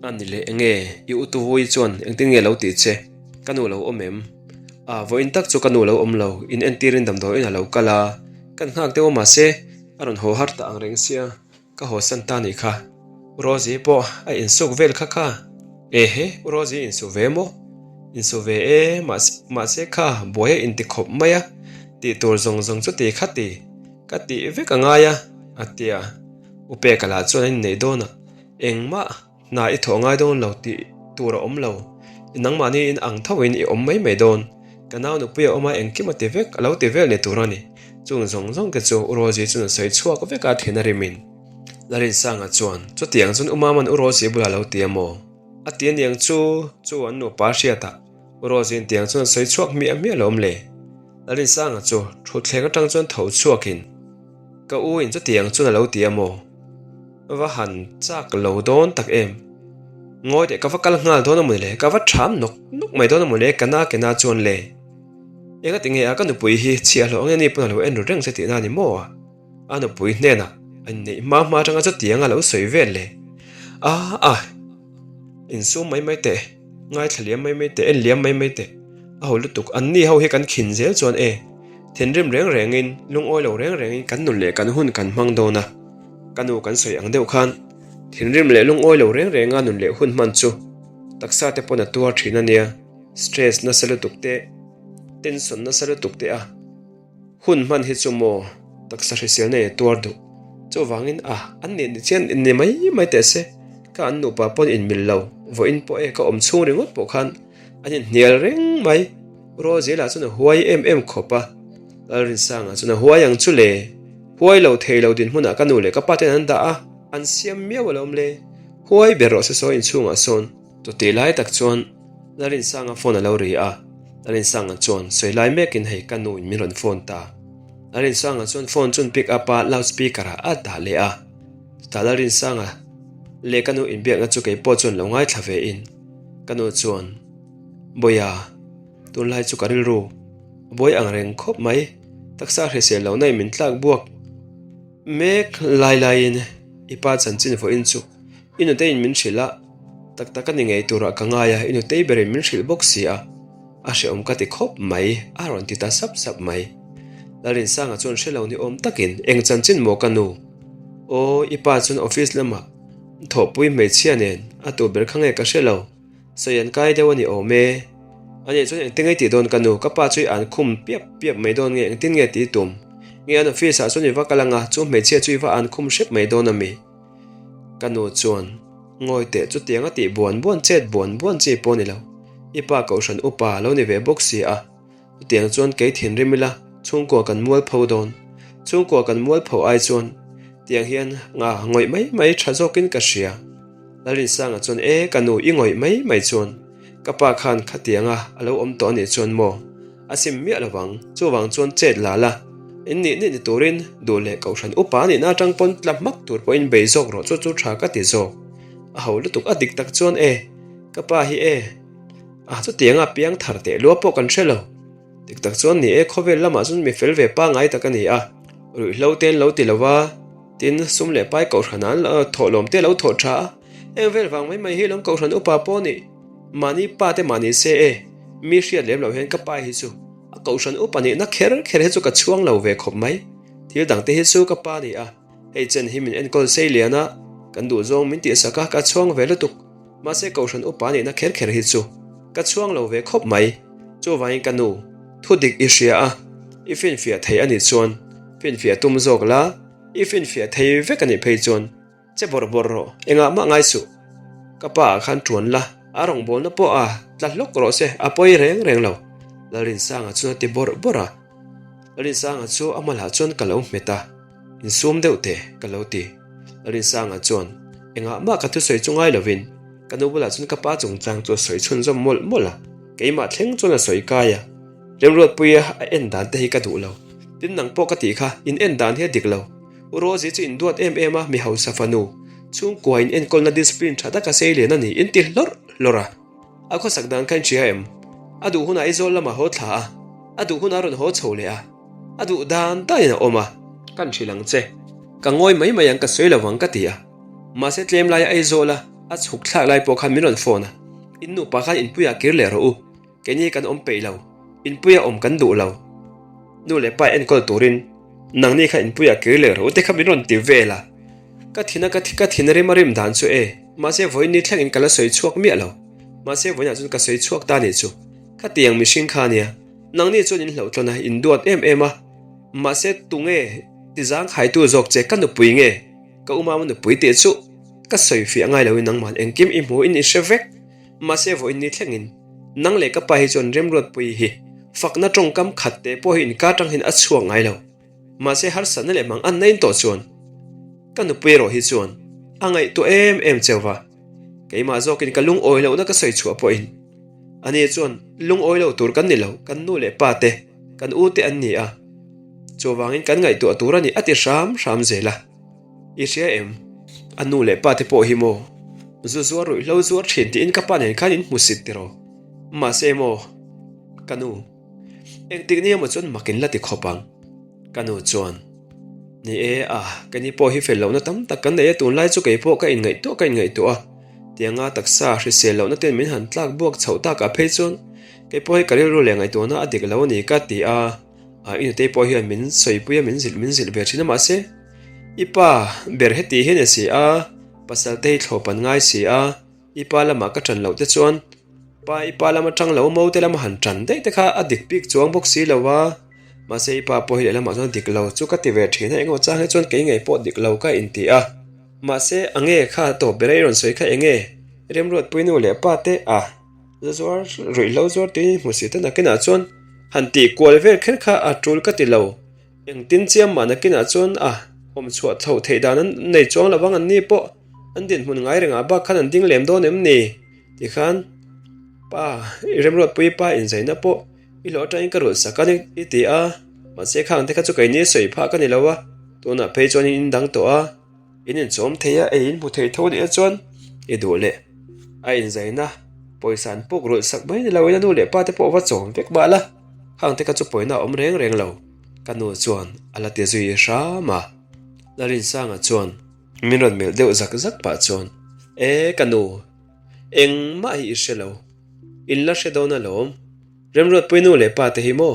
Speaker 1: A ni leh enge i u tuvui chuan engtin nge lo tih che? Ka nu lo awm em? A vawiin tak chu ka nu lo awm lo, in entirin damdawiin a lo kal a, kan nghak deuh a mahse a rawn haw har ta ang reng sia. Ka haw san ta nih kha. U Rosie pawh a insuk vel kha kha. Ehe, U Rosie insu ve maw? Insu ve e, mahse, mahse kha buai a inti khawp mai a, tih tur zawng zawng chu ti kha ti, ka tih vek a ngai a, a ti a. U Peka lah chuan a inneih dawn a, engmah. Hna i thawh ngai dawn lo tih tur a awm lo. I nangmahni in ang tho in i awm mai mai dawn. Ka nau nupui a awm a engkim a ti vek, a lo ti vel ni tur a ni. Chung zawng zawng te chu U Rosie chuan a sawi chhuak vek a thin a rim in. Larinsanga chuan, Chutiang chuan U Maman U Rosie bulah lo ti a maw? A ti aniang chu, chu an nupa hriat ah U Rosie in tiang chuan a sawi chhuak hmiah hmiah lo awm le. Larinsanga chu thutthleng atang chuan tho chhuak in, Ka u in chutiang chuan a lo ti a maw? Va han chak lo dawn tak em? Ngawi teh ka va kal nghal dawn a mawni le, ka va ṭham nawk nawk mai dawn a mawni le ka na ke na chuan le. Eng a ti nge a ka nupui hi chhiah hlawh ange ni pawn a lo en ru reng che tihna a ni maw? A nupui hnenah a inneih hma hma atanga chutiang a lo sawi vel le. A a. Insum mai mai teh, ngaithla liam mai mai teh, en liam mai mai teh. A ho lutuk, anni ho hi kan khin zel chuan e, thinrim reng rengin, lungawi lo reng rengin kan nun leh kan hun kan hmang dawn a. Ka nu kan sawi ang deuh khan, thinrim leh lungawi lo reng renga nun leh hun hman chu taksa te pawn a tuar thin a nia, stress nasa lutuk te, tension nasa lutuk te a. Hun hman hi chu maw taksa hriselna in a tuar duh. Chuvangin a, an nih ni chian in ni mai mai teh se. Ka an nupa pawn in mil lo, vawiin pawh e ka awm chhung ringawt pawh khan an inhnial reng mai. Rosie lah chuan a huai em em khawp a, Lalrinsanga chuan a huai ang chu le. Huai lo thei lo dinhmunah ka nu leh ka pa ten an dah a, an siam miau alawm le. Huai ber rawh se sawi inchhungah sawn. Chutih lai tak chuan Larinsanga phone a lo ri a, Larinsanga chuan sawi lai mekin hei ka nu in min rawn phone ta. Larinsanga chuan phone chun pick up a loud speaker ah a dah leh a, chutah Larinsanga leh ka nu inbiakna chu kei pawh chuan lo ngaithla ve in ka nu chuan Bawiha tunlai chu ka rilru a buai ang reng khawp mai, taksa hrisel lohna in min tlak buak mek lai laiin i pa chanchin vawiin chu I nuteiin min hrilh a, tak tak a ni ngei turah ka ngai a, i nutei berin min hrilh bawk si a, a hrehawm ka ti khawp mai, a rawn ti ta sap sap mai. Lalrinsanga chuan hre lo ni awm takin, Eng chanchin maw ka nu? Aw, i pa chuan office lamah thawhpui hmeichhia nen a tu ber kha nge ka hre lo, sawi an kai deuh a ni awm e. Ani chuan engtin nge i tih dawn ka nu, ka pa chu i an khum piap piap mai dawn nge engtin nge ti tum? Nge an office ah chuan i va kal anga, chu hmeichhia chu i va an khum hrep mai dawn ami? Ka nu chuan, Ngawi teh chutiang a tih buan buan chet buan buan chi pawh ni lo. I pa kohhran upa a lo ni ve bawk si a. Chutiang chuan kei thinrim ila. Chhungkua kan mualpho dawn. Chhungkua kan mualpho ai chuan tiang hian nga ngawih mai mai tha zawkin ka hria. Lalrinsanga chuan e ka nu i ngawih mai mai chuan ka pa khan khatianga a lo awm tawh anih chuan maw a sim miah lovang chuvang chuan chet la la in nih nih ni turin duh leh kohhran upa nihna atang pawn tla hmak tur pawhin bei zawk rawh chu chu tha ka ti zawk a ho lutuk a dik tak chuan e ka pa hi e a chutianga piang thar teh lua pawh kan hre lo. Dik tak chuan ni e, khawvel lamah chuan mi fel ve pangngai tak a ni a, ruihhlo te an lo ti lo va, tin sum leh pai kohhran an thawh lawm te a lo thawh tha a, eng vel vang mai mai hi lawm kohhran upa pawh nih mahni pa te mah ni se e, mi hriat lem loh hian ka pa hi chu a kohhran upa nihna kher kher hi chu ka chhuang lo ve khawp mai, thil dang te hi chu ka pa ni a, hei chen hi min enkawl sei lian a, kan duhzawng min tihsak a, ka chhuang ve lutuk. Mahse Kohhran upa nihna kher kher hi chu ka chhuang lo ve khawp mai. Chuvangin ka nu, thu dik i hria a, i finfiah thei a nih chuan finfiah tum zawk la, i finfiah thei vek a nih phei chuan che bawrh bawrh rawh, engah mah ngai suh. Ka pa ah khan ṭuan la, a rawngbawlna pawh a tla hlawk rawh se, a pawi reng reng lo, Lalrinsanga chuan a ti bawrh bawrh a. Lalrinsanga chu a hmalah chuan ka lo hmet a, insum deuh teh ka lo ti. Rinsanga chuan, Engah mah ka thusawi chu ngai lovin, ka nu bulah chuan ka pa chungchang chu a sawi chhunzawm mawlh mawlh a, keimah thleng chuan a sawi kai a. Remruatpuia a en dan te hi ka duh lo. Tin nang pawh ka tih kha, in en dan hi a dik lo. U Rosie chu in duat em em a, mi hausa fanu, chhungkua in enkawlna discipline tha taka sei lian a ni, in ti hlawrh hlawrh a. A khawsak dan kha in hria em? A duh hunah Aizawl lamah haw thla a, a duh hunah a rawn haw chho leh a. A duh dan danin a awm a. Kan hrilh ang che. Ka ngawi mai mai ang ka sawi lo ang ka ti a. Mahse tlem laia Aizawl a a chhuk thlak lai pawh khan min rawn phone a. In nupa khan inpuiah kir leh rawh u. Keini kan awm peih lo. Inpuia awm kan duh lo. Nu leh pa enkawl turin nangni kha inpuiah kir leh rawh u te kha min rawn ti vel a. Ka thin a ka ka thin a rim a rim dan chu e. Mahse vawiin thlengin ka la sawi chhuak miah lo. Mahse vawiinah chuan ka sawi chhuak ta nih chu. Khatiang mihring kha nia. Nangni chuan in hlauhtlawn a, in duat em em a. Mahse tunge ti zangkhaitu zawk che ka nupui nge? Ka umama nupui tih chu ka sawi fiah ngai loin nangman engkim i hmu in i hre vek. Mahse vawiin ni thlengin nang leh ka pa hi chuan Remruatpui hi fakna tawngkam khat teh pawh hi inkar tang hian a chhuak ngai lo. Mahse harsatna leh mang an nain tawh chuan ka nupui erawh hi chuan a ngaihtuah em em cheu va. Keimah zawkin ka lungawi lohna ka sawi chhuah pawhin ani chuan lungawi lo tur kan ni lo, kan nu leh pa te, kan u te an ni a, chuvangin kan ngaihtuah tur a ni a ti hram hram zel a. I hria em? A nu leh pa te pawh hi maw? Zu zuar ruihhlo zuar thin tiin ka pa nen khan in hmusit tiraw? Mahse maw? Ka nu. Engtik ni emaw chuan mak in la ti khawp ang. Ka nu chuan, Ni e, a, keini pawh hi fel lohna tam tak kan nei a, tunlai chu kei pawh ka inngaihtuah ka inngaihtuah a, tianga taksa hrisel lohna ten min han tlak buak chhoh takah phei chuan kei pawh hi ka rilru leh ngaihtuahna a dik lo a ni ka ti a, a, i nutei pawh hian min sawipui a, min zilh min zilh ve thin a mahse i pa ber heti hian a si a, pasal te hi thlawp an ngai si a. I pa lamah ka ṭan loh te chuan pa i pa lama ṭang lo mo te lama han ṭan daih te kha a dik bik chuang bawk si lo a, mahse i pa pawh hi lehlamah chuan dik lo chu ka ti ve ṭhin a, engemaw chang hi chuan kei ngei pawh dik lo ka inti a, mahse a nge kha tawp ber a i rawn sawi kha eng nge? Remruatpui nu leh pa te a za zuar ruihhlo zuar tuin hmu si te nakinah chuan han tih kual vel kher kha a ṭul ka ti lo. Engtin chiam mah nakinah chuan a awm chhuah chhoh theih dan an nei chuang lo vang an ni pawh an dinhmun ngai rengah bak khan an ding lem dawn em ni? Tikhan pa i remruatpui pa inzaina pawh i hlawh atangin ka rulh sak a ni i ti a, mahse khang te kha chu keini sawi phah ka ni lo a, tunah phei chuan in indang tawh a. In inchawm thei a, ei in hmu thei tho nih chuan i duh leh a inzaina pawisa an puk rulh sak mai ni loin a nu leh pa te pawh va chawm vek mah la, khang te kha chu pawina a awm reng reng lo, ka nu chuan a la ti zui hram a. Larinsanga chuan min rawn melh deuh zak zak pah chuan, E ka nu, engmah hi i hre lo, in la hre dawn alawm, Remruatpui nu leh pa te hi maw?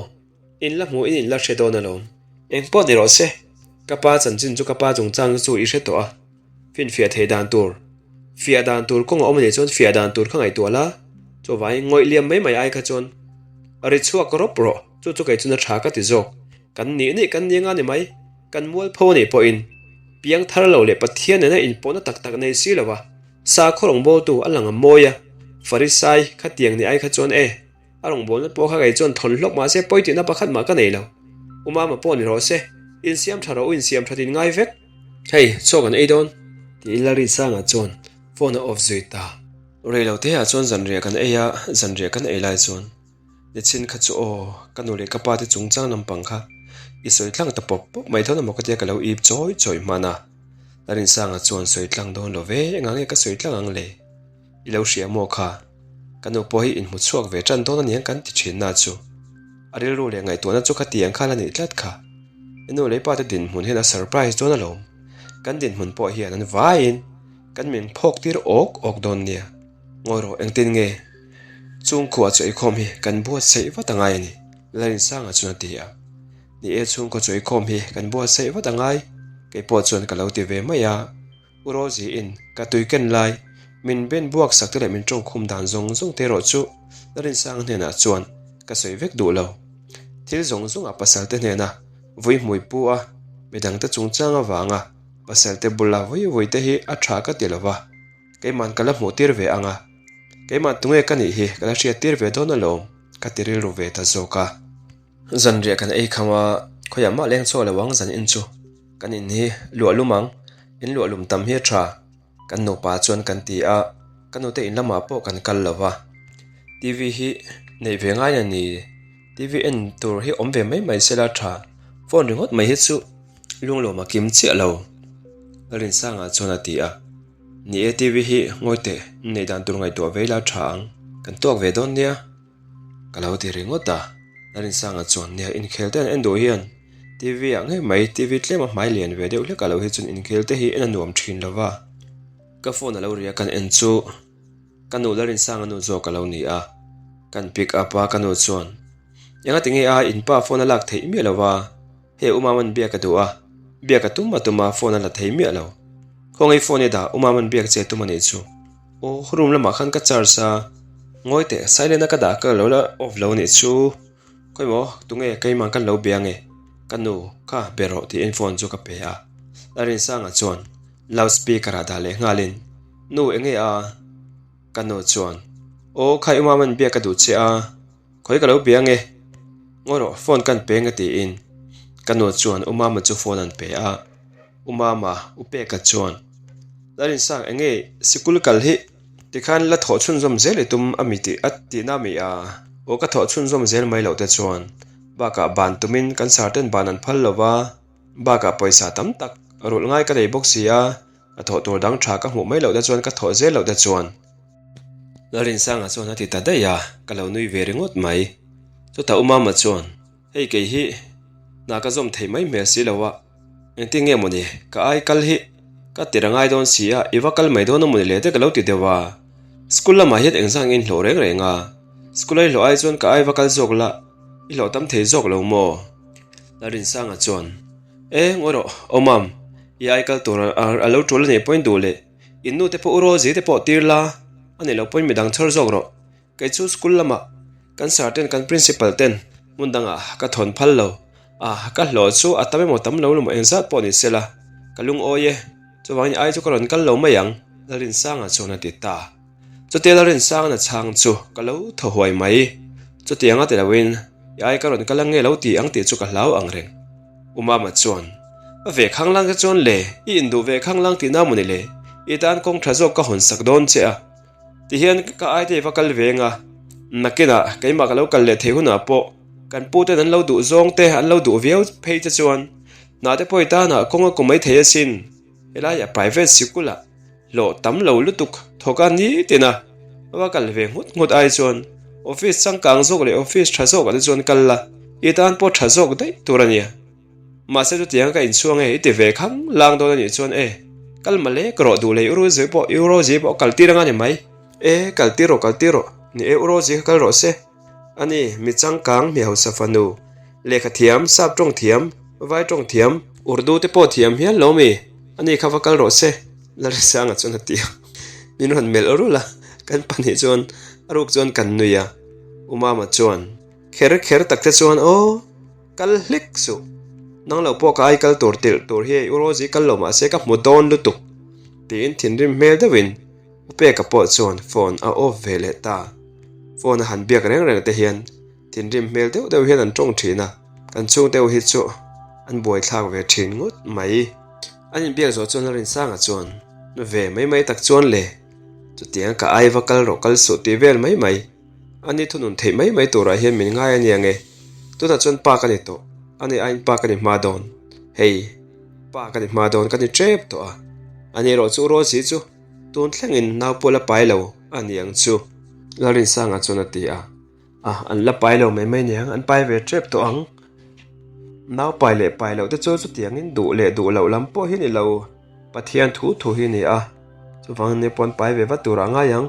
Speaker 1: In la hmuh in in la hre dawn alawm. Eng pawh ni rawh se, ka pa chanchin chu ka pa chungchang chu i hre tawh a, finfiah theih dan tur, fiah dan tur kawng a awm a nih chuan fiah dan tur kha ngaihtuah la, chuvangin ngawih liam mai mai ai kha chuan ri chhuak rawp rawh, chu chu kei chuan a tha ka ti zawk, kan nih nih kan ni anga ni mai, kan mualpho a nih pawhin piang thar lo leh Pathian nena inpawhna tak tak nei si lo a, sakhaw rawngbawltu a lang a mawi a, Farisai khatiang ni ai kha chuan e. A rawngbawlna pawh kha kei chuan thawn hlawk mahse pawi tihna pakhat mah ka nei lo. U Mama pawh ni rawh se, insiam tha rawh u insiam that in ngai vek. Hei, chaw kan ei dawn, tiin Lalrinsanga chuan phone a off zui ta. Reiloteah chuan zanriah kan ei a, zanriah kan ei lai chuan Nichin kha chu aw, ka nu leh ka pa te chungchang lampang kha i sawi tlang ta pawp pawp mai dawn emaw ka tia ka lo ip chawi chawi hman a. Larinsanga chuan sawi tlang dawn lo ve, engah nge ka sawi tlang ang le? I lo hria maw kha? Ka nu pawh hi inhmu chhuak ve tan dawn aniang kan ti thin na chu. A rilru leh ngaihtuahna chu khatiang kha la nih tlat kha. I nu leh i pa te dinhmun hian a surprise dawn alawm. Kan dinhmun pawh hian an vaiin kan min phawk tir awk awk dawn nia. Ngawi rawh, engtin nge chhungkua chu eikhawm hi kan buatsaih vat angai a ni, Larinsanga chuan a ti a. Ni e, chhungkua chu eikhawm hi kan buatsaih vat angai, kei pawh chuan ka lo ti ve mai a. U Rosie-in ka tui ken lai, min ben buak sak te leh min tawngkhum dan zawng zawng te erawh chu Larinsanga hnenah chuan ka sawi vek duh lo. Thil zawng zawngah pasal te hnena vui hmui pu a, midangte chungchang avanga pasal te bula vui vui te hi a tha ka ti lo va. Keiman ka la hmuh tir ve ang a, keimah tunge ka nih hi ka la hriat tir ve dawn alawm, ka ti rilru ve ta zawk a. Zanriah kan ei kham a, khawiah mah leng chhuak lo ang zan in chu, kan in hi luah lum ang, in luah lum tam hi a tha, kan nupa chuan kan ti a, ka nute in lamah pawh kan kal lo va. TV hi neih ve ngai a ni, TV en tur hi awm ve mai mai sela tha, phone ringawt mai hi chu lunglawm a kim chiah lo, Lalrinsanga chuan a ti a. Ni e TV hi ngawi teh neih dan tur ngaihtuah ve ila tha ang, kan tuak ve dawn nia ka lo ti ringawt a, Larinsanga chuan nia inkhel te an en duh hian TV ah ngei mai TV tlem a hmai lian ve deuh hlek a lo hi chuan inkhel te hi en a nuam thin lo va, ka phone a lo ri a kan en chu ka nu Larinsanga nu zawk a lo ni a, kan pick up a ka nu chuan engati nge a inpa phone a lak theih miah lo va. Hei U Maman biak a duh a, biak a tum a tum a phone a la thei miah lo. Khawngaih phone i dah U Maman biak che tum a nih chu. Aw room lamah khan ka charge a, ngawi teh silent a ka dah ka lo la off lo a nih chu. Khawi maw tunge keimah kan lo bia nge? Ka nu kha be rawh tiin phone chu ka pe a. Larinsanga chuan loud speaker ah dah leh nghalin, Nu enge a? Ka nu chuan, Aw khai U Maman biak ka duh che a. Khawi ka lo bia nge? Ngawi rawh, phone kan pe nge tiin ka nu chuan U Mama chu phone an pe a. U Mama, U Peka chuan, Larinsang eng nge sikul kal hi tikhan la thawh chhunzawm zel i tum a mi tih a tihna mi a? Aw ka thawh chhunzawm zel mai loh te chuan bakah ban tumin kan sar ten ban an phal lo va, bakah pawisa tam tak rulh ngai ka nei bawk si a, Ka thawh tur dang tha ka hmuh mai loh te chuan ka thawh zel loh te chuan Lalrinsanga chuan a ti ta daih a, ka lo nui ve ringawt mai. Chutah U Mama chuan, Hei kei hi hna ka zawm theih mai hmel si lo a, engtin nge mawni ka ai kal hi ka tir a ngai dawn si a, i va kal mai dawn a mawni le te ka lo ti deuh a. School lamah hian engzah nge in hlawh reng reng a, school a i hlawh ai chuan ka ai va kal zawk la, i hlawh tam thei zawk lo maw? Lalrinsanga chuan, E, ngawi rawh, aw mam, i ai kal tur a lo tul a nih pawhin duh leh in nu te pawh u Rosie te pawh tir la, a nih loh pawhin midang chhawr zawk rawh. Kei chu school lamah kan sir ten kan principal ten hmun dangah ka thawn phal lo a, ka hlawh chu a tam emaw tam lo emaw engzat pawh ni sela ka lungawi e, chuvangin ai chu ka rawn kal lo mai ang, Lalrinsanga chuan a ti ta. Chutia Lalrinsangana chhang chu ka lo thaw huai mai. Chutianga ti loin i ai ka rawn kal ang nge lo ti ang tih chu ka hlau ang reng. U Mama chuan, A ve khanglang te chuan le, i induh ve khanglang tihna maw ni le, i tan kawng tha zawk ka hawn sak dawn che a. Tihian ka ai te i va kal ve anga, nakinah keimah ka lo kal leh theih hunah pawh kan pu ten an lo duh zawng te an lo duh viau phei te chuan hna te pawh i tanah kawng a ku mai thei asin. Helaiah private sikulah hlawh tam lo lutuk thawk a ni tin a, va kal ve nghut nghut ai chuan office changkang zawk leh office tha zawk ah te chuan kal la, i tan pawh tha zawk daih tur a nia. Mahse chutiang ka inchhuang e i ti ve khang lang dawn a nih chuan e, kal ma lek rawh duh leh Urozi pawh Urozi pawh kal tir anga ni mai. E, kal tir rawh kal tir rawh, ni e Urozi kha kal rawh se. A ni, mi changkang, mi hausa fanu, lehkha thiam, sap tawng thiam, vai tawng thiam, Urdu te pawh thiam hial lo mi? A ni kha va kal rawh se, Larisanga chuan a ti a. Min rawn melh rulh a, kan pahnih chuan a ruk chuan kan nui a. U Mama chuan, Kher kher tak te chuan aw, kal hlek suh. Nang lo pawh ka ai kal tur tirh tur hi hei U Rosie kal lo mah se ka hmu dawn lutuk, tiin thinrim hmel deuhin U Peka pawh chuan phone a off ve leh ta. Phone a han biak reng reng te hian thinrim hmel deuh deuh hian an tawng thin a. Kan chhungte ho hi chu an buaithlak ve thin ngawt mai. An inbiak zawh chuan Lalrinsanga chuan, Ve mai mai tak chuan le, chutiang ka ai va kal rawh kal suh tih vel mai mai. A ni thunun theih mai mai turah hian min ngai a nia nge. Tunah chuan pa ka ni tawh, a ni aiin pa ka ni hma dawn. Hei, pa ka ni hma dawn ka ni tep tawh a. A ni erawh chu Rosie chu tun thlengin nau pawh la pai lo a ni ang chu, Lalrinsanga chuan a ti a. A, an la pai lo mai mai niang, an pai ve tep tawh ang. Nau pai leh pai loh te chu chutiangin duh leh duh loh lam pawh hi ni lo. Pathian thu thu hi ni a, chuvangin ni pawn pai ve vat tur a ngai ang.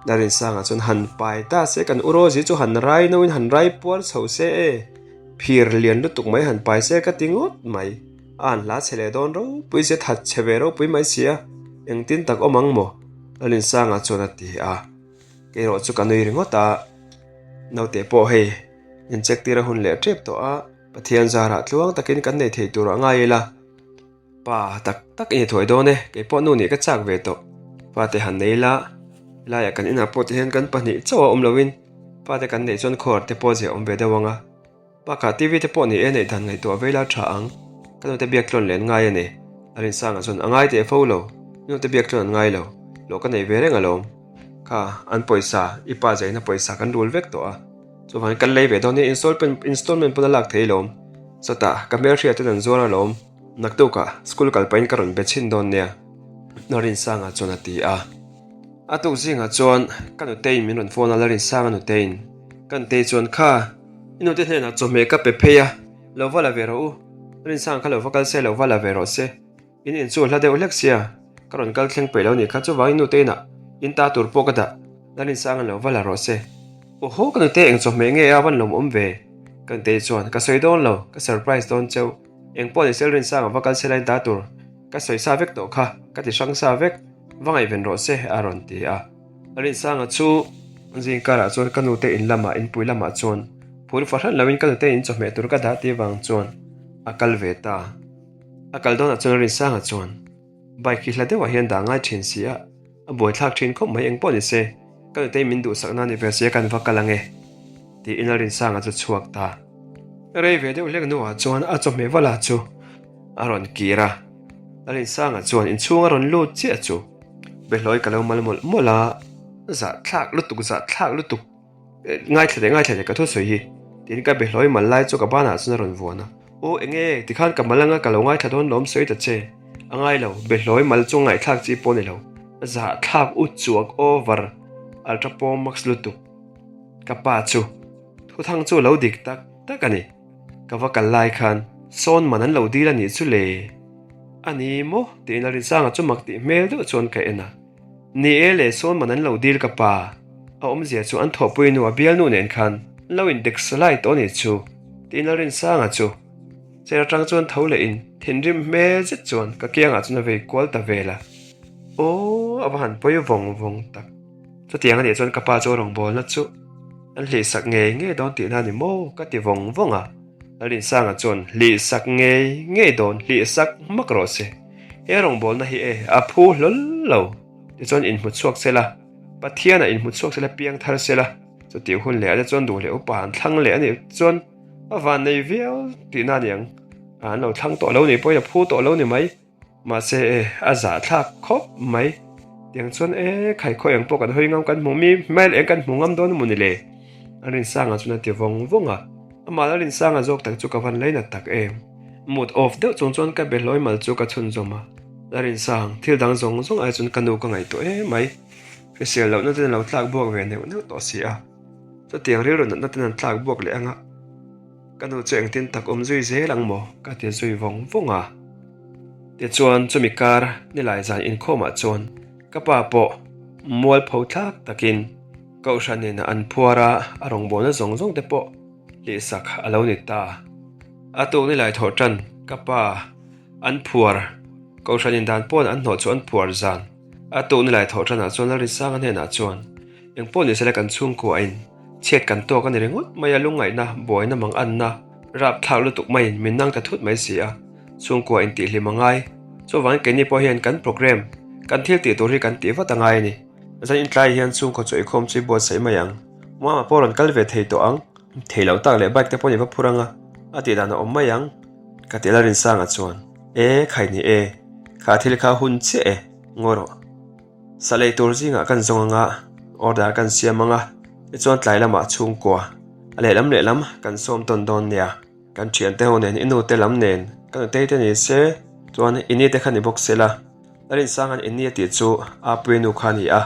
Speaker 1: Larinsanga chuan han pai ta se kan u Rosie chu han rai no in han rai puar chho se e, phir lian lutuk mai han pai se ka ti ngawt mai. A han hla chhe leh dawn ropui se that chhe ve ropui mai si a, engtin tak awm ang maw? Larinsanga chuan a ti a. Kei erawh chu ka nui ringawt a, naute pawh hei incheck tir a hun leh tep tawh a, Pathian zarah tluang takin kan nei thei tur a ngai ila. Pa tak tak i ni thuai dawn e, kei pawh nu nih ka chak ve tawh. Fate han nei ila, helaiah kan inah pawh tihian kan pahnih chauh a awm loin fate kan neih chuan khuar te pawh zia awm ve deuh ang a. Bakah TV te pawh ni e neih dan ngaihtuah vei la tha ang. Ka nute biak tlawn leh an ngai a ni. A rinsangah chuan a ngai teh fo lo, i nute biak tlawn an ngai lo, hlawh ka nei ve reng alawm. Kha, an pawisa, i pa zaina pawisa kan rul vek tawh a. Chuvangin kan lei ve dawn nia, installment pawn a lak thei alawm. Chutah ka hmelhriat ten an zuar alawm. Naktukah school kal pahin ka rawn be chhin dawn nia, Larinsanga chuan a ti a. A tuk zingah chuan ka nuteiin min rawn phone a, Larinsanga nuteiin ka nutei chuan kha i nute hnenah chawhmeh ka pe phei a, lo va la ve rawh u, Larinsanga kha lo va kal se, lo va la ve rawh se, in in chu a hla deuh hlek sia, ka rawn kal thleng peih lo nih kha, chuvangin nute inah in ta tur pawh ka dah, Larinsanga lo va la rawh se. Awhaw ka nute eng chawhmeh nge a van lawmawm ve? Ka nutei chuan ka sawi dawn lo, ka surprise dawn cheu. Eng pawh ni sel Rinsanga va kal se lain ta tur ka sawi sa vek tawh kha, ka ti hrang sa vek, va ngaihven rawh se a rawn ti a. Rinsanga chu zing karah chuan ka nute in lamah inpui lamah chuan phur fahran loin ka nute in chawhmeh tur ka dah tih vang chuan a kal ve ta. A kal dawnah chuan Rinsanga chuan bike hi hla deuhah hian dah ngai thin si a, A buaithlak thin khawp mai engpawh ni se, ka nutei min duhsakna ni ve sia kan va kal ange tiin Lalrinsanga chu chhuak ta. Rei ve deuh hlek hnuah chuan a chawhmeh vala chu a rawn kir a, Lalrinsanga chuan inchhung a rawn lut chiah chu Behlawi ka lo mal mawlh mawlh a, zahthlak lutuk zahthlak lutuk. Ngaithla teh ngaithla teh ka thusawi hi tiin ka behlawi mal lai chu ka banah chuan a rawn vuan a. Aw eng nge tikhan ka mal anga ka lo ngaithla dawn lawm sawi ta che. A ngai lo, behlawi mal chu ngaihthlak chi pawh a ni lo. Zahthlak u chuak over ultra pro max lutuk. Ka pa chu thuthang chu a lo dik tak tak a ni. Ka va kal lai khan sawn man an lo dil a nih chu le. A ni maw tiin Lalrinsanga chu mak tih hmel deuh chuan ka en a. Ni e le sawn man an lo dil ka pa, a awmzia chu an thawhpui nu a bialnu nen khan an lo indek sa lai tawh a nih chu tiin Lalrinsanga chu chair atang chuan tho leh in thinrim hmel zet chuan ka kiangah chuan a vei kual ta vel a, aw a va han pawi vawng vawng tak, chutiang a nih chuan ka pa chu a rawngbawlna chu an hlihsak ngei ngei dawn tihna a ni maw ka ti vawng vawng a, Lalrinsanga chuan hlihsak ngei ngei dawn hlihsak hmak rawh se. He rawngbawlna hi e a phu hlawl lo tichuan inhmu chhuak se la, Pathianah inhmu chhuak se la, piang thar se la, chutih hun leh ah te chuan duh leh upa an thlang leh a nih chuan a van nei viau tihna a ni ang, an lo thlang tawh lo nih pawhin a phu tawh lo ni mai, mahse e a zahthlak khawp mai, tiang chuan e khaikhaw eng pawh kan hawi ngam kan hmu mi hmel eng kan hmu ngam dawn emaw ni le? A Rinsanga chuan a ti vawng vawng a, amah la Rinsanga zawk tak chu ka van lainat tak em. Mood off deuh chung chuan ka behlawi mal chu ka chhunzawm a, Larinsang, thil dang zawng zawng ai chuan ka nu ka ngaihtuah em mai. Hrisel lohna ten a lo tlak buak ve neuh neuh tawh si a, chutiang rilru natna ten an tlak buak leh ang a, ka nu chu engtin tak awm zui zel ang maw ka ti zui vawng vawng a. Tichuan chumi kar nilai zan inkhawmah chuan ka pa pawh mualpho thlak takin Kohhranin an phuar a, a rawngbawlna zawng zawng te pawh hlihsak a lo ni ta. A tuk ni lai thawh tan ka pa an phuar Kohhran in dan pawn an hnawh chu an phuar zan. A tuk ni lai thawh tanah chuan Lalrinsanga hnenah chuan eng pawh ni sela kan chhungkua in chhiat kan tawk a ni ringawt mai a lungngaihna buaina mang anna rapthlak lutuk maiin min nang ta thut mai si a chhungkua in tihhlim a ngai. Chuvangin keini pawh hian kan programme kan thil tih tur hi kan tih vat a ngai a ni. Zan intlai hian chhungkaw chu eikhawm chu i buatsaih mai ang. Mama pawh rawn kal ve thei tawh ang. Thei loh tak leh bike te pawh ni va phur ang a. A tih dan a awm mai ang, ka ti Lalrinsanga chuan. E, khai ni e, kha thil kha hun chiah e, ngawi rawh. Sa lei tur zingah kan zawng anga, order kan siam anga, tichuan tlai lamah chhungkua a lehlam lehlam kan sawm tawn dawn nia. Kan thiante ho nen i nute lam nen ka nutei te ni se chuan i ni te kha ni bawk se la. Lalrinsanga'n i ni a tih chu Apuii nu kha a ni a,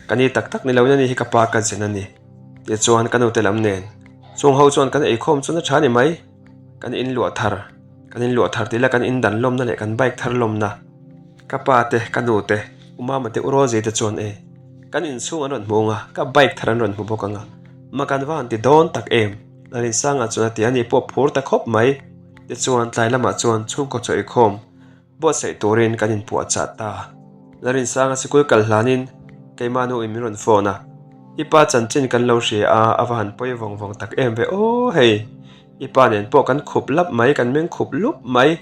Speaker 1: ka ni tak tak ni loin a ni hi ka pa ka zen a ni. Tichuan ka nute lam nen chung ho chuan kan eikhawm chu na tha ni mai. Kan in luah thar, kan in luah thar tih la kan in dan lawmna leh kan bike thar lawmna. Ka pa te, ka nu te, u mama te, u Rosie te chuan e kan inchhung an rawn hmu ang a, ka bike thar an rawn hmu bawk ang a, ma kan va han ti dawn tak em? Lalrinsanga chuan a ti a, ani pawh phur ta khawp mai. Tichuan tlai lamah chuan chhungkaw chaw eikhawm Buatsaih turin kan inpuahchah ta. Larinsanga sikul kal hlanin keimah nu in min rawn phone a, I pa chanchin kan lo hria a, a va han pawi vawng vawng tak em ve aw hei. I pa nen pawh kan khup lap mai, kan meng khup lup mai,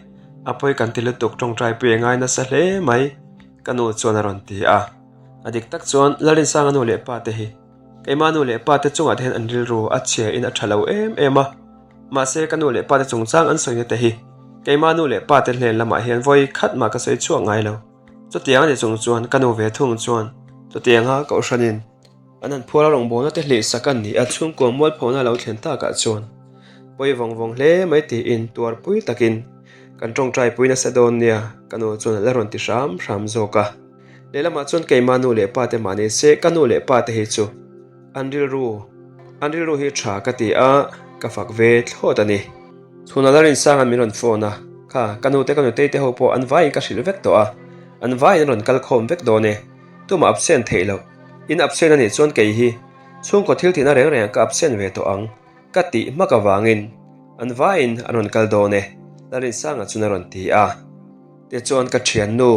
Speaker 1: a pawi kan ti lutuk tawngtai pui a ngai nasa hle mai, ka nu chuan a rawn ti a. A dik tak chuan Larinsanga nu leh pa te hi keimah nu leh pa te chungah te hian an rilru a chhia in a tha lo em em a. Mahse, ka nu leh pate chungchang an sawina te hi keimah nu leh pate hnen lamah hian vawi khat mah ka sawi chhuak ngai lo. Chutiang a ni chung chuan ka nu ve thung chuan chutianga kohhranin an han phuar a rawngbawlna te hlih sak an ni a, chhungkua mualphona lo thlen takah chuan pawi vawng vawng hle mai tiin tuarpui takin kan tawngtaipui nasa dawn nia ka nu chuan a la rawn ti hram hram zawk a. Lehlamah chuan keimah nu leh pate mah ni se ka nu leh pate hi chu An rilru, an rilru hi tha ka ti a, ka fak ve thlawt a ni. Chhuna Lalrinsanga'n min rawn phone a, Kha, ka nute ka nutei te ho pawh an vaiin ka hrilh vek tawh a, an vaiin an rawn kal khawm vek dawn e. Tumah absent theih loh. In absent a nih chuan kei hi chhungkaw thil tihna reng rengah ka absent ve tawh ang. Ka tih hmak avangin an vaiin an rawn kal dawn e, Lalrinsanga chuan a rawn ti a. Tichuan ka thiannu,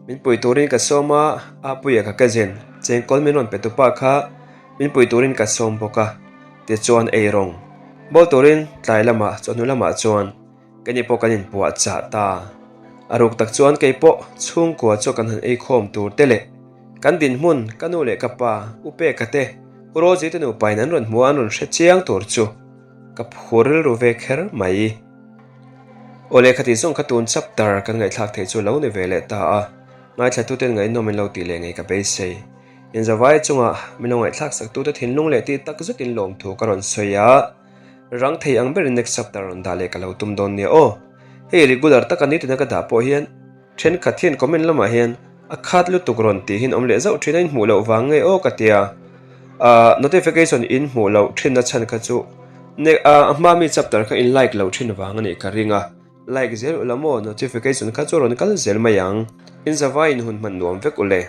Speaker 1: min pui turin ka sawm a, Apuia ka cousin, chengkawl min rawn pe tupa kha min pui turin ka sawm bawk a. Tichuan eirawng bawl turin tlai lamah chawhnu lamah chuan keini pawh kan inpuah chah ta. A ruk tak chuan kei pawh chhungkua chu kan han eikhawm tur te leh kan dinhmun ka nu leh ka pa, U Peka te, U Rosie te nupain an rawn hmu a an rawn hre chiang tur chu ka phur rilru ve kher mai. Aw lehkha tih zawng kha tun chapter kan ngaihthlak theih chu lo ni ve leh ta a, ngaithlatuten ngaihnawm in lo tih leh ngei ka beisei. Inzavai chunga min lo ngaihthlak saktute thinlung leh tih tak zetin lawmthu ka rawn sawi a, rang thei ang berin next chapter rawn dah leh ka lo tum dawn nia aw. Hei regular taka nitina ka dah pawh hian Thenkhat hian comment lamah hian a khat lutuk rawn tih hian awm leh zauh thin a, in hmuh loh vang nge aw ka tia. Ahh notification in hmuh loh thinna chhan kha chu ne a hma mi chapter kha in like loh thin vang a nih ka ring a, like zel ula maw notification kha chu rawn kal zel mai ang. In zavai in hun hman nuam vek ule.